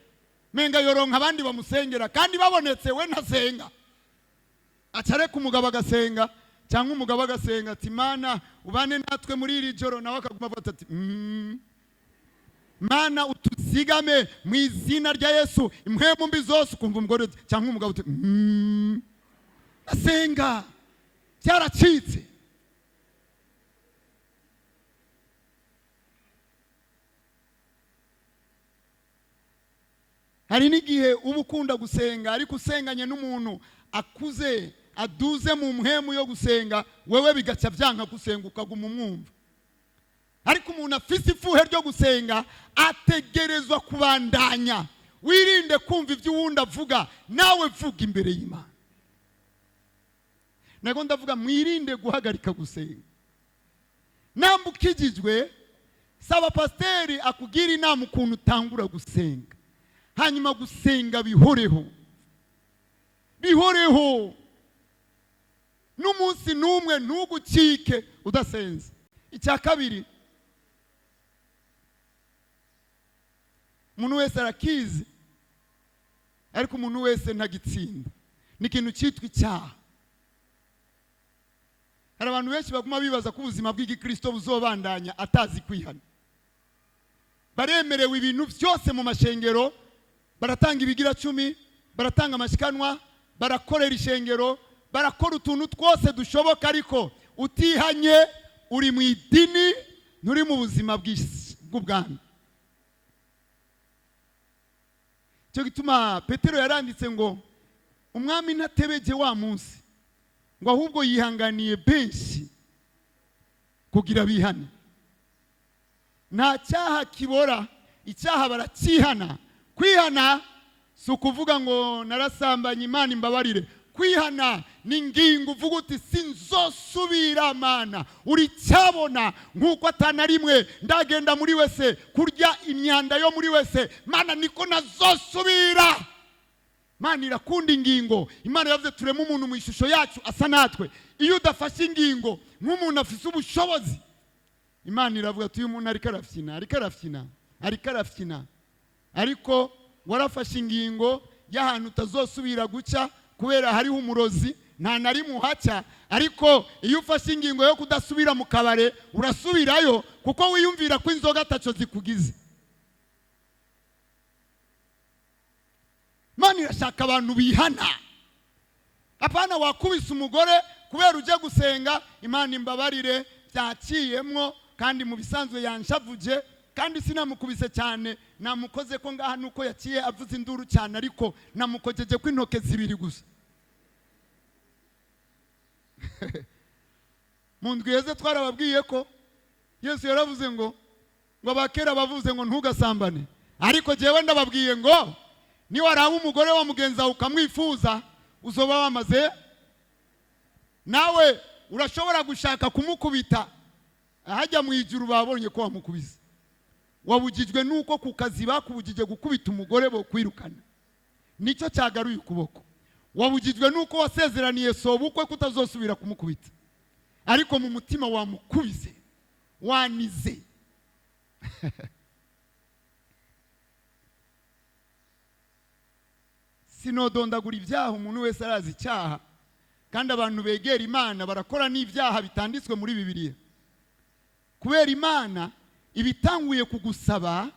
Speaker 1: menga yoronka abandi bamusengera, kandi babonetse we ntasenga. Acareka umugabo agasenga, cyangwa umugabo agasenga ati Mana ubane natwe muri iri joro, nawe akaguma avuga ati Mana utuzigame mu izina rya Yesu impwemu mbi zose. Ukumva umugore cyangwa umugabo uti asenga byaracitse. Hari n'igihe uba ukunda gusenga, ariko usenganye n'umuntu akuze aduze mu mpwemu yo gusenga, wewe bigaca byanka gusenga ukaguma umwumva. Ariko umuntu afise ifuhe ryo gusenga ategerezwa kubandanya. Wirinde kumva ibyo uwundi avuga, nawe vuga imbere y'Imana. Nako ndavuga mwirinde guhagarika gusenga. Namba ukijijwe, saba pasiteri akugira inama ukuntu utangura gusenga, hanyuma gusenga bihoreho, bihoreho, n'umunsi n'umwe ntugucike udasenze. Icya kabiri, umuntu wese arakizi, ariko umuntu wese ntagitsinda, ni ikintu cyitwa icyaha. Hari abantu benshi baguma bibaza ko ubuzima bw'igikristo buzobandanya atazi kwihana. Baremerewe ibintu byose mu mashengero, baratanga ibigira 10, baratanga amashikanwa, barakorera ishengero, barakora utuntu twose dushoboka, ariko utihanye uri mu idini, nturi mu buzima bw'ubwami. Cyo gituma Petero yaranditse ngo umwami ntatebeje wa munsi, ngo ahubwo yihanganiye benshi kugira bihane. Nta cyaha kibora, icyaha barakihana. Kwihana si ukuvuga ngo narasambanye Imana imbabarire. Kwihana ni ingingo uvuga uti sinzosubira Mana, uri cyabona nkuko atana rimwe ndagenda muri wese kurya imyanda yo muri wese, Mana niko nazosubira. Mana irakunda ingingo. Imana yavuze tureme umuntu mu ishusho yacu asa natwe. Iyo udafashe ingingo nk'umuntu afise ubushobozi, Imana iravuga ati uyu muntu ariko arafyina, ariko arafyina, ariko arafyina, ariko warafashe ingingo y'ahantu utazosubira guca kubera hariho umurozi. Nta na rimwe uhaca, ariko iyo ufashe ingingo yo kudasubira mu kabare urasubirayo, kuko wiyumvira ko inzoga ataco zikugize. Imana irashaka abantu bihana. Apana wakubise umugore kubera uje gusenga, Imana imbabarire byaciyemwo, kandi mu bisanzwe yanshavuje, kandi sinamukubise cyane, namukoze ko ngaha nuko yaciye avuze induru cyane, ariko namukojeje ko intoke zibiri gusa. Mu ndwi iheze twarababwiye ko Yesu yaravuze ngo abakera bavuze ngo ntugasambane, ariko jewe ndababwiye ngo niwaraba umugore wa mugenzi wawe ukamwifuza, uzoba wamaze. Nawe urashobora gushaka kumukubita, ahajya mu ijuru babonye ko wamukubise. Wabugijwe nuko ku kazi bakubugije gukubita umugore bo kwirukana, nicyo cyagaruye ukuboko. Wabugijwe nuko wasezeraniye sobukwe kutazosubira kumukubita, ariko mu mutima wamukubise, wanize. Sinodondagura ibyaha, umuntu wese arazi icyaha, kandi abantu begera Imana barakora n'ibyaha bitanditswe muri Bibiliya. Kubera Imana ibitanguye kugusaba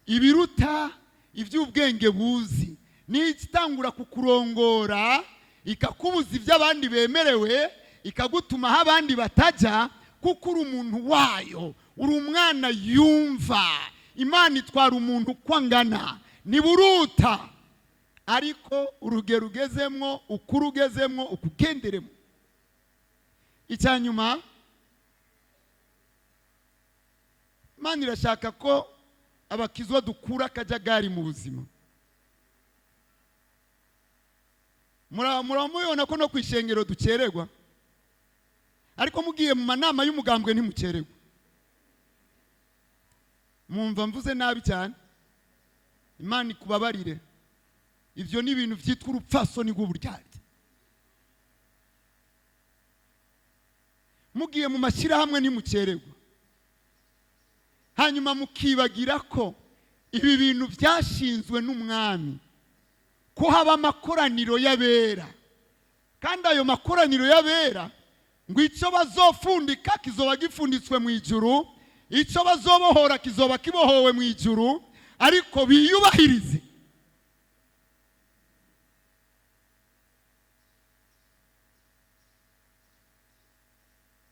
Speaker 1: ibiruta iby'ubwenge buzi, n'itangura kukurongora ikakubuza ibyo abandi bemerewe, ikagutuma aho abandi batajya, kuko uri umuntu wayo, uri umwana yumva. Imana itwara umuntu uko angana, ntiburuta, ariko urugero ugezemwo, ukuri ugezemwo, ukugenderemo. Icya nyuma, Imana irashaka ko abakizwa dukura akajagari mu buzima. Muramubona ko no ku ishengero dukererwa, ariko mugiye mu manama y'umugambwe ntimukererwa. Mwumva mvuze nabi cyane, Imana ikubabarire. Ibyo ni ibintu byitwa urupfasoni rw'uburyarya. Mugiye mu mashyirahamwe ntimukererwa, hanyuma mukibagira ko ibi bintu byashinzwe n'umwami, ko haba amakoraniro y'abera, kandi ayo makoraniro y'abera ngo icyo bazofundika kizoba gifunditswe mu ijuru, icyo bazobohora kizoba kibohowe mu ijuru, ariko biyubahirize.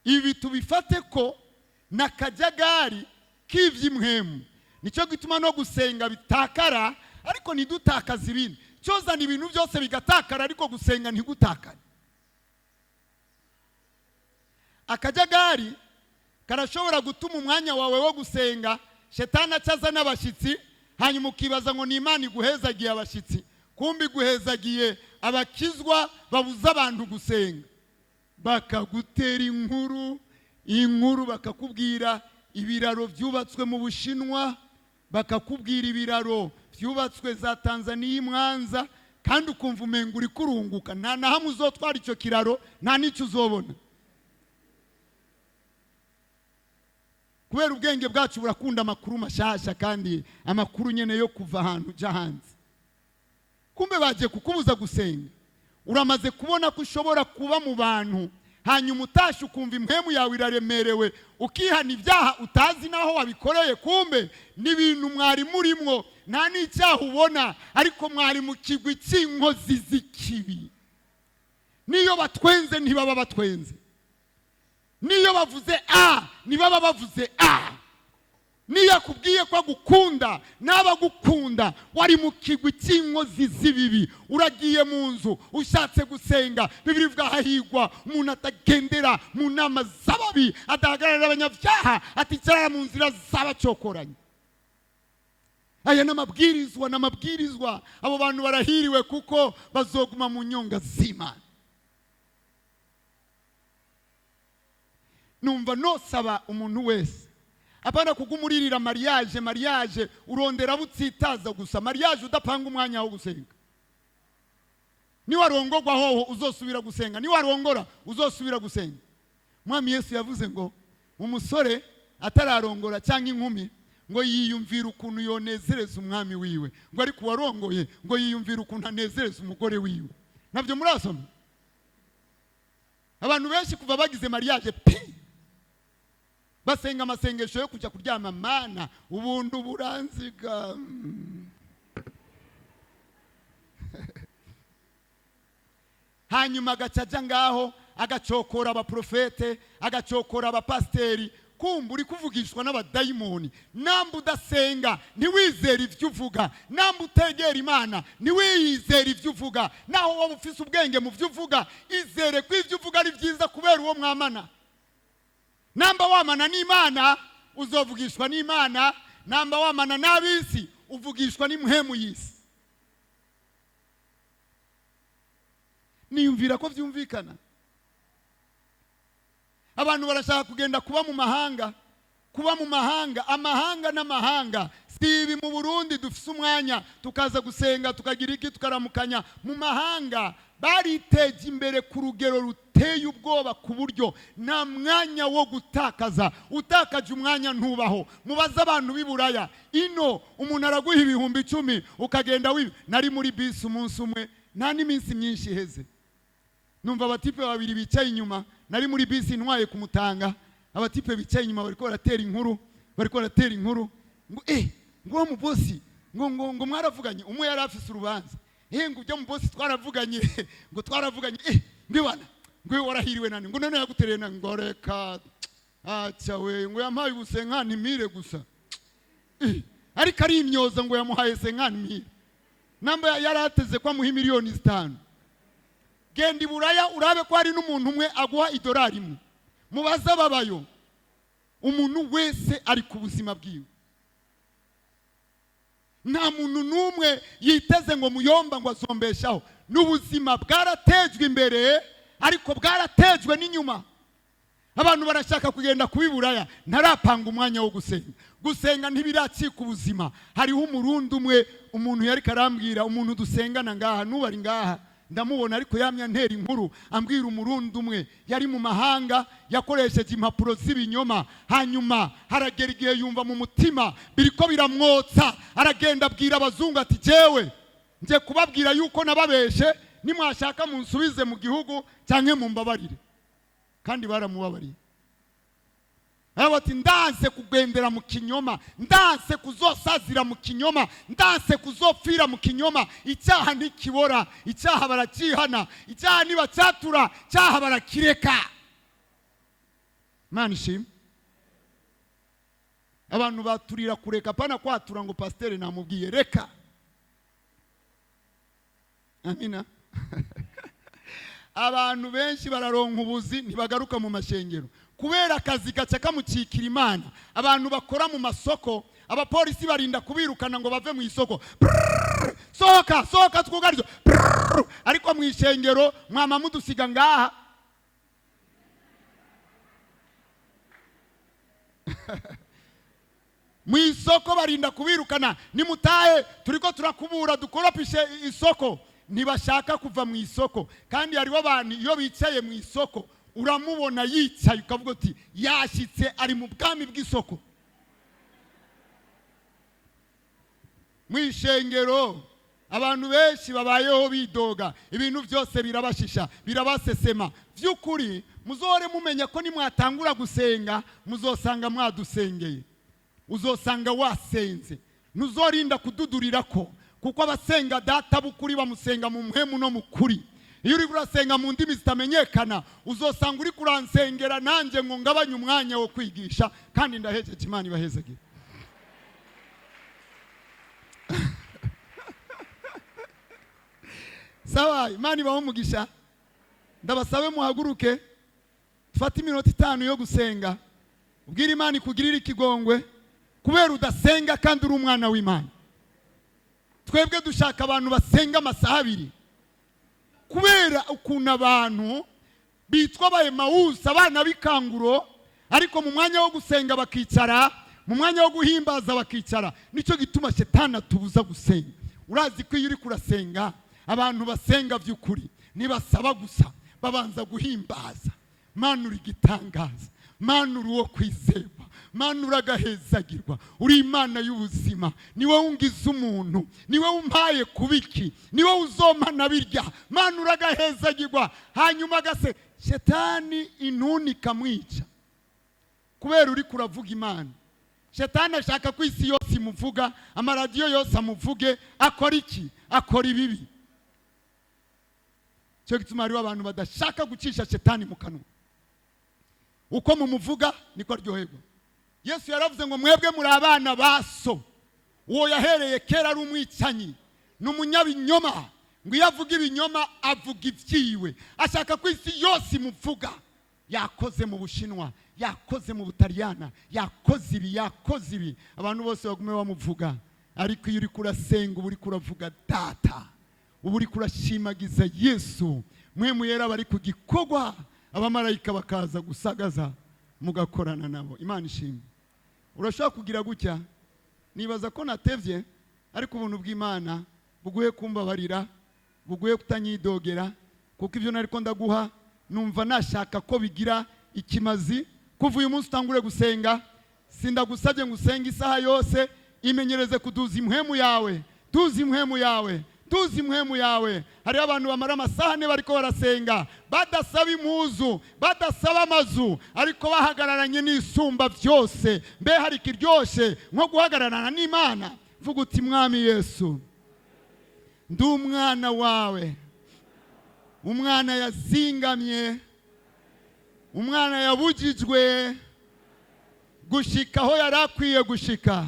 Speaker 1: Ibi tubifate ko n'akajagari k'ivy'impwemu. Nicyo gituma no gusenga bitakara, ariko ntidutakaze ibindi. Cyozana ibintu byose bigatakara, ariko gusenga ntigutakare. Akajagari karashobora gutuma umwanya wawe wo gusenga shetani acaza n'abashyitsi, hanyuma ukibaza ngo ni Imana iguhezagiye abashyitsi, kumbi iguhezagiye abakizwa babuza abantu gusenga. Bakagutera inkuru, inkuru bakakubwira ibiraro byubatswe mu Bushinwa, bakakubwira ibiraro byubatswe za Tanzania Mwanza, kandi ukumva umenga uri kurunguka, nta na hamwe uzotwara icyo kiraro, nta n'icyo uzobona. Kubera ubwenge bwacu burakunda amakuru mashasha, kandi amakuru nyene yo kuva ahantu uja hanze. Kumbe bagiye kukubuza gusenga. Uramaze kubona ko ushobora kuba mu bantu, hanyuma utashe ukumva impwemu yawe iraremerewe, ukihana ibyaha utazi naho wabikoreye, kumbe n'ibintu mwari murimwo nta n'icyaha ubona, ariko mwari mu kigwi cy'inkozi z'ikibi. Niyo batwenze ntibaba batwenze, niyo bavuze a ntibaba bavuze a, niyo akubwiye ko agukunda n'abagukunda, wari mu kigwi cy'inkozi z'ibibi. Uragiye mu nzu ushatse gusenga, Bibiliya ivuga hahigwa umuntu atagendera mu nama z'ababi, adahagararira abanyabyaha, aticarara mu nzira z'abacokoranye. Aya n'amabwirizwa, n'amabwirizwa. Abo bantu barahiriwe kuko bazoguma mu nyonga z'Imana. Numva nosaba umuntu wese, apana kugumuririra mariage, mariage urondera butsitaza gusa, mariage udapanga umwanya wo gusenga. Niwarongorwa hoho uzosubira gusenga, niwarongora uzosubira gusenga. Mwami Yesu yavuze ngo umusore atararongora cyangwa inkumi ngo yiyumvira ukuntu yonezereza umwami wiwe, ngo ariko warongoye ngo yiyumvira ukuntu anezereza umugore wiwe. Nabyo murasoma? Abantu benshi kuva bagize mariage pi basenga amasengesho yo kujya kuryama, mana ubuntu buranziga. Hanyuma agaca aja ngaho agacokora abaprofete, agacokora abapasiteri. Kumva uri kuvugishwa n'abadayimoni. Namba udasenga ntiwizere ibyo uvuga, namba utegera Imana ntiwiyizere ibyo uvuga, naho waba ufise ubwenge mu byo uvuga, izere ko ibyo uvuga ari byiza kubera uwo mwamana. Namba wamana n'Imana uzovugishwa n'Imana, namba wamana n'ab'isi uvugishwa n'impwemu y'isi. Niyumvira ko byumvikana. Abantu barashaka kugenda kuba mu mahanga, kuba mu mahanga, amahanga n'amahanga. Si ibi mu Burundi dufise umwanya tukaza gusenga tukagira iki tukaramukanya. Mu mahanga bariteje imbere ku rugero ruteye ubwoba, ku buryo nta mwanya wo gutakaza. Utakaje umwanya ntubaho. Mubaze abantu b'i Buraya ino, umuntu araguha 10,000 ukagenda wiba. Nari muri bisi umunsi umwe, nta n'iminsi myinshi iheze, numva abatipe babiri bicaye inyuma. Nari muri bisi ntwaye kumutanga, abatipe bicaye inyuma bariko baratera inkuru, bariko baratera inkuru ngo ngo mu bosi ngo ngo ngo mwaravuganye. Umwe yari afise urubanza, ngo ujya mu bosi twaravuganye, ngo twaravuganye, ndibana ngo warahiriwe nani, ngo none yagutereye nani, ngo reka acha we, ngo yampaye ubusenkani mire gusa, ariko ari imyoza ngo yamuhaye senkani mire, namba yarateze ko amuha 5,000,000. Genda i Buraya urabe ko hari n'umuntu umwe aguha $1. Mubaze ababayo, umuntu wese ari ku buzima bwiwe. Nta muntu n'umwe yiteze ngo muyomba ngo azombeshaho. N'ubuzima bwaratejwe imbere, ariko bwaratejwe n'inyuma. Abantu barashaka kugenda kuba i Buraya, ntarapanga umwanya wo gusenga. Gusenga ntibiracika ubuzima. Hariho umurundi umwe, umuntu yari karambwira, umuntu dusengana ngaha, n'ubari ngaha ndamubona, ariko yamya ntera inkuru ambwira umurundi umwe yari mu mahanga, yakoresheje impapuro z'ibinyoma. Hanyuma haragera igihe yumva mu mutima biriko biramwotsa, aragenda abwira abazungu ati jewe nje kubabwira yuko nababeshe, nimwashaka munsubize mu gihugu canke mumbabarire. Kandi baramubabariye. Ati ndanse kugendera mu kinyoma, ndanse kuzosazira mu kinyoma, ndanse kuzopfira mu kinyoma. Icyaha ntikibora, icyaha barakihana, icyaha nibacyatura, icyaha barakireka. Imana ishimwe. Abantu baturira kureka, pana kwatura ngo pasiteri namubwiye reka. Amina. Abantu benshi bararonka ubuzi ntibagaruka mu mashengero kubera akazi gaca kamukikira Imana. Abantu bakora mu masoko, abapolisi barinda kubirukana ngo bave mu isoko. Sohoka sohoka twugarijwe. Ariko mu ishengero mwama mudusiga ngaha. Mu isoko barinda kubirukana, nimutahe turiko turakubura dukoropishe isoko. Ntibashaka kuva mu isoko. Kandi hariho abantu iyo bicaye mu isoko uramubona yicaye ukavuga uti yashitse ari mu bwami bw'isoko. Mu ishengero abantu benshi babayeho bidoga, ibintu byose birabashisha birabasesema. By'ukuri muzohore mumenya ko nimwatangura gusenga muzosanga mwadusengeye, uzosanga wasenze, ntuzorinda kududurira ko, kuko abasenga data bukuri bamusenga mu mpemu no mu kuri. Iyo uri kurasenga mu ndimi zitamenyekana uzosanga uri kuransengera nanjye ngo ngabanye umwanya wo kwigisha, kandi ndahejeje. Imana ibahezagire. Sawa, Imana ibahe umugisha. Ndabasabe muhaguruke tufate iminota 5 yo gusenga. Ubwire Imana ikugirire ikigongwe kubera udasenga kandi uri umwana w'Imana. Twebwe dushaka abantu basenga amasaha 2 kubera ukuntu abantu bitwa ba Emawusi, abana b'ikanguro, ariko mu mwanya wo gusenga bakicara, mu mwanya wo guhimbaza bakicara. Nicyo gituma shetani atubuza gusenga. Urazi ko iyo uri kurasenga, abantu basenga by'ukuri nibasaba gusa babanza guhimbaza. Mana uri gitangaza, Mana uri uwo kwizerwa, Mana, uragahezagirwa, uri Imana y'ubuzima, ni wowe ungize umuntu, ni wowe umpaye kubiki, ni wowe uzompa na birya. Mana, uragahezagirwa. Hanyuma gase shetani intuni ikamwica kubera uri kuravuga Imana. Shetani ashaka ko isi yose imuvuga, amaradiyo yose amuvuge. Akora iki? Akora ibibi. Cyo gituma hariho abantu badashaka gucisha shetani mu kanwa. Uko mumuvuga niko aryoherwa. Yesu yaravuze ngo: "Mwebwe muri abana ba so, uwo yahereye kera ari umwicanyi, ni umunyabinyoma." Ngo iyo avuga ibinyoma avuga ibyiwe. Ashaka ko isi yose imuvuga. Yakoze mu Bushinwa, yakoze mu Butaliyana, yakoze ibi, yakoze ibi, abantu bose bagume bamuvuga. Ariko iyo uri kurasenga, uba uri kuravuga Data, uba uri kurashimagiza Yesu. Mwe muyera bari ku gikorwa, abamarayika bakaza gusagaza, mugakorana nabo. Imana ishimwe. Urashobora kugira gutya. Nibaza ko natevye, ariko ubuntu bw'Imana buguhe kumbabarira, buguhe kutanyidogera, kuko ibyo nariko ndaguha numva nashaka ko bigira ikimazi. Kuva uyu munsi utangure gusenga. Sindagusabye ngo usenge isaha yose. Imenyereze kuduza impwemu yawe, duza impwemu yawe, duza impwemu yawe. Hariho abantu bamara amasaha 4 bariko barasenga, badasaba impuzu, badasaba amazu, ariko bahagararanye n'Isumba byose. Mbe hari ikiryoshe nko guhagararana n'Imana? Vuga uti: "Mwami Yesu, ndi umwana wawe, umwana yazingamye, umwana yabujijwe gushika aho yari akwiye gushika.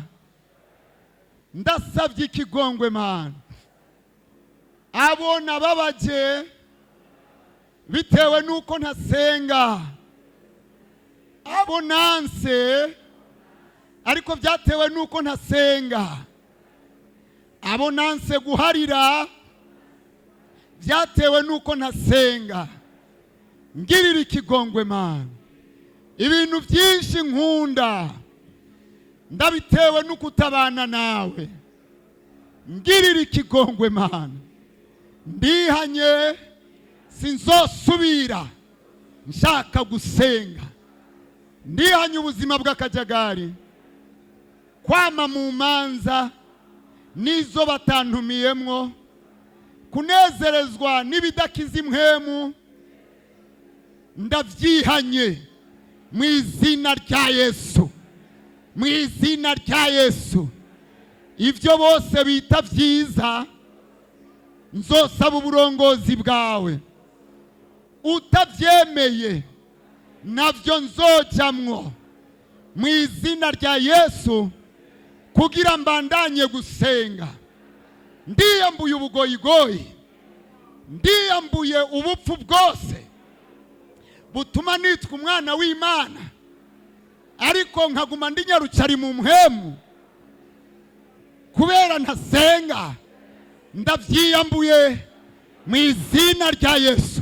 Speaker 1: Ndasabye ikigongwe, Mana. Abo nababaje bitewe n'uko ntasenga, abo nanse ariko byatewe n'uko ntasenga, abo nanse guharira byatewe n'uko ntasenga, ngirira ikigongwe, Mana. Ibintu byinshi nkunda ndabitewe no kutabana nawe. Ngirira ikigongwe, Mana. Ndihanye, sinzosubira, nshaka gusenga. Ndihanye ubuzima bw'akajagari, kwama mu manza n'izo batantumiyemwo, kunezerezwa n'ibidakiza impwemu. Ndabyihanye mu izina rya Yesu, mu izina rya Yesu. Ibyo bose bita byiza, nzosaba uburongozi bwawe. Utabyemeye nabyo nzojamwo mu izina rya Yesu, kugira mbandanye gusenga. Ndiyambuye ubugoyigoyi, ndiyambuye ubupfu bwose butuma nitwa umwana w'Imana ariko nkaguma ndi nyarucari mu mpwemu kubera ntasenga. Ndabyiyambuye mu izina rya Yesu.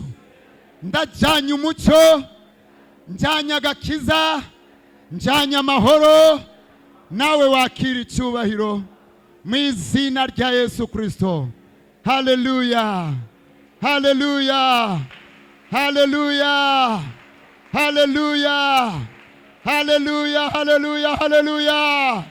Speaker 1: Ndajyanye umucyo, njyanye agakiza, njyanye amahoro. Nawe wakira icyubahiro mu izina rya Yesu Kirisito. Haleluya, haleluya, haleluya, haleluya, haleluya, haleluya, haleluya.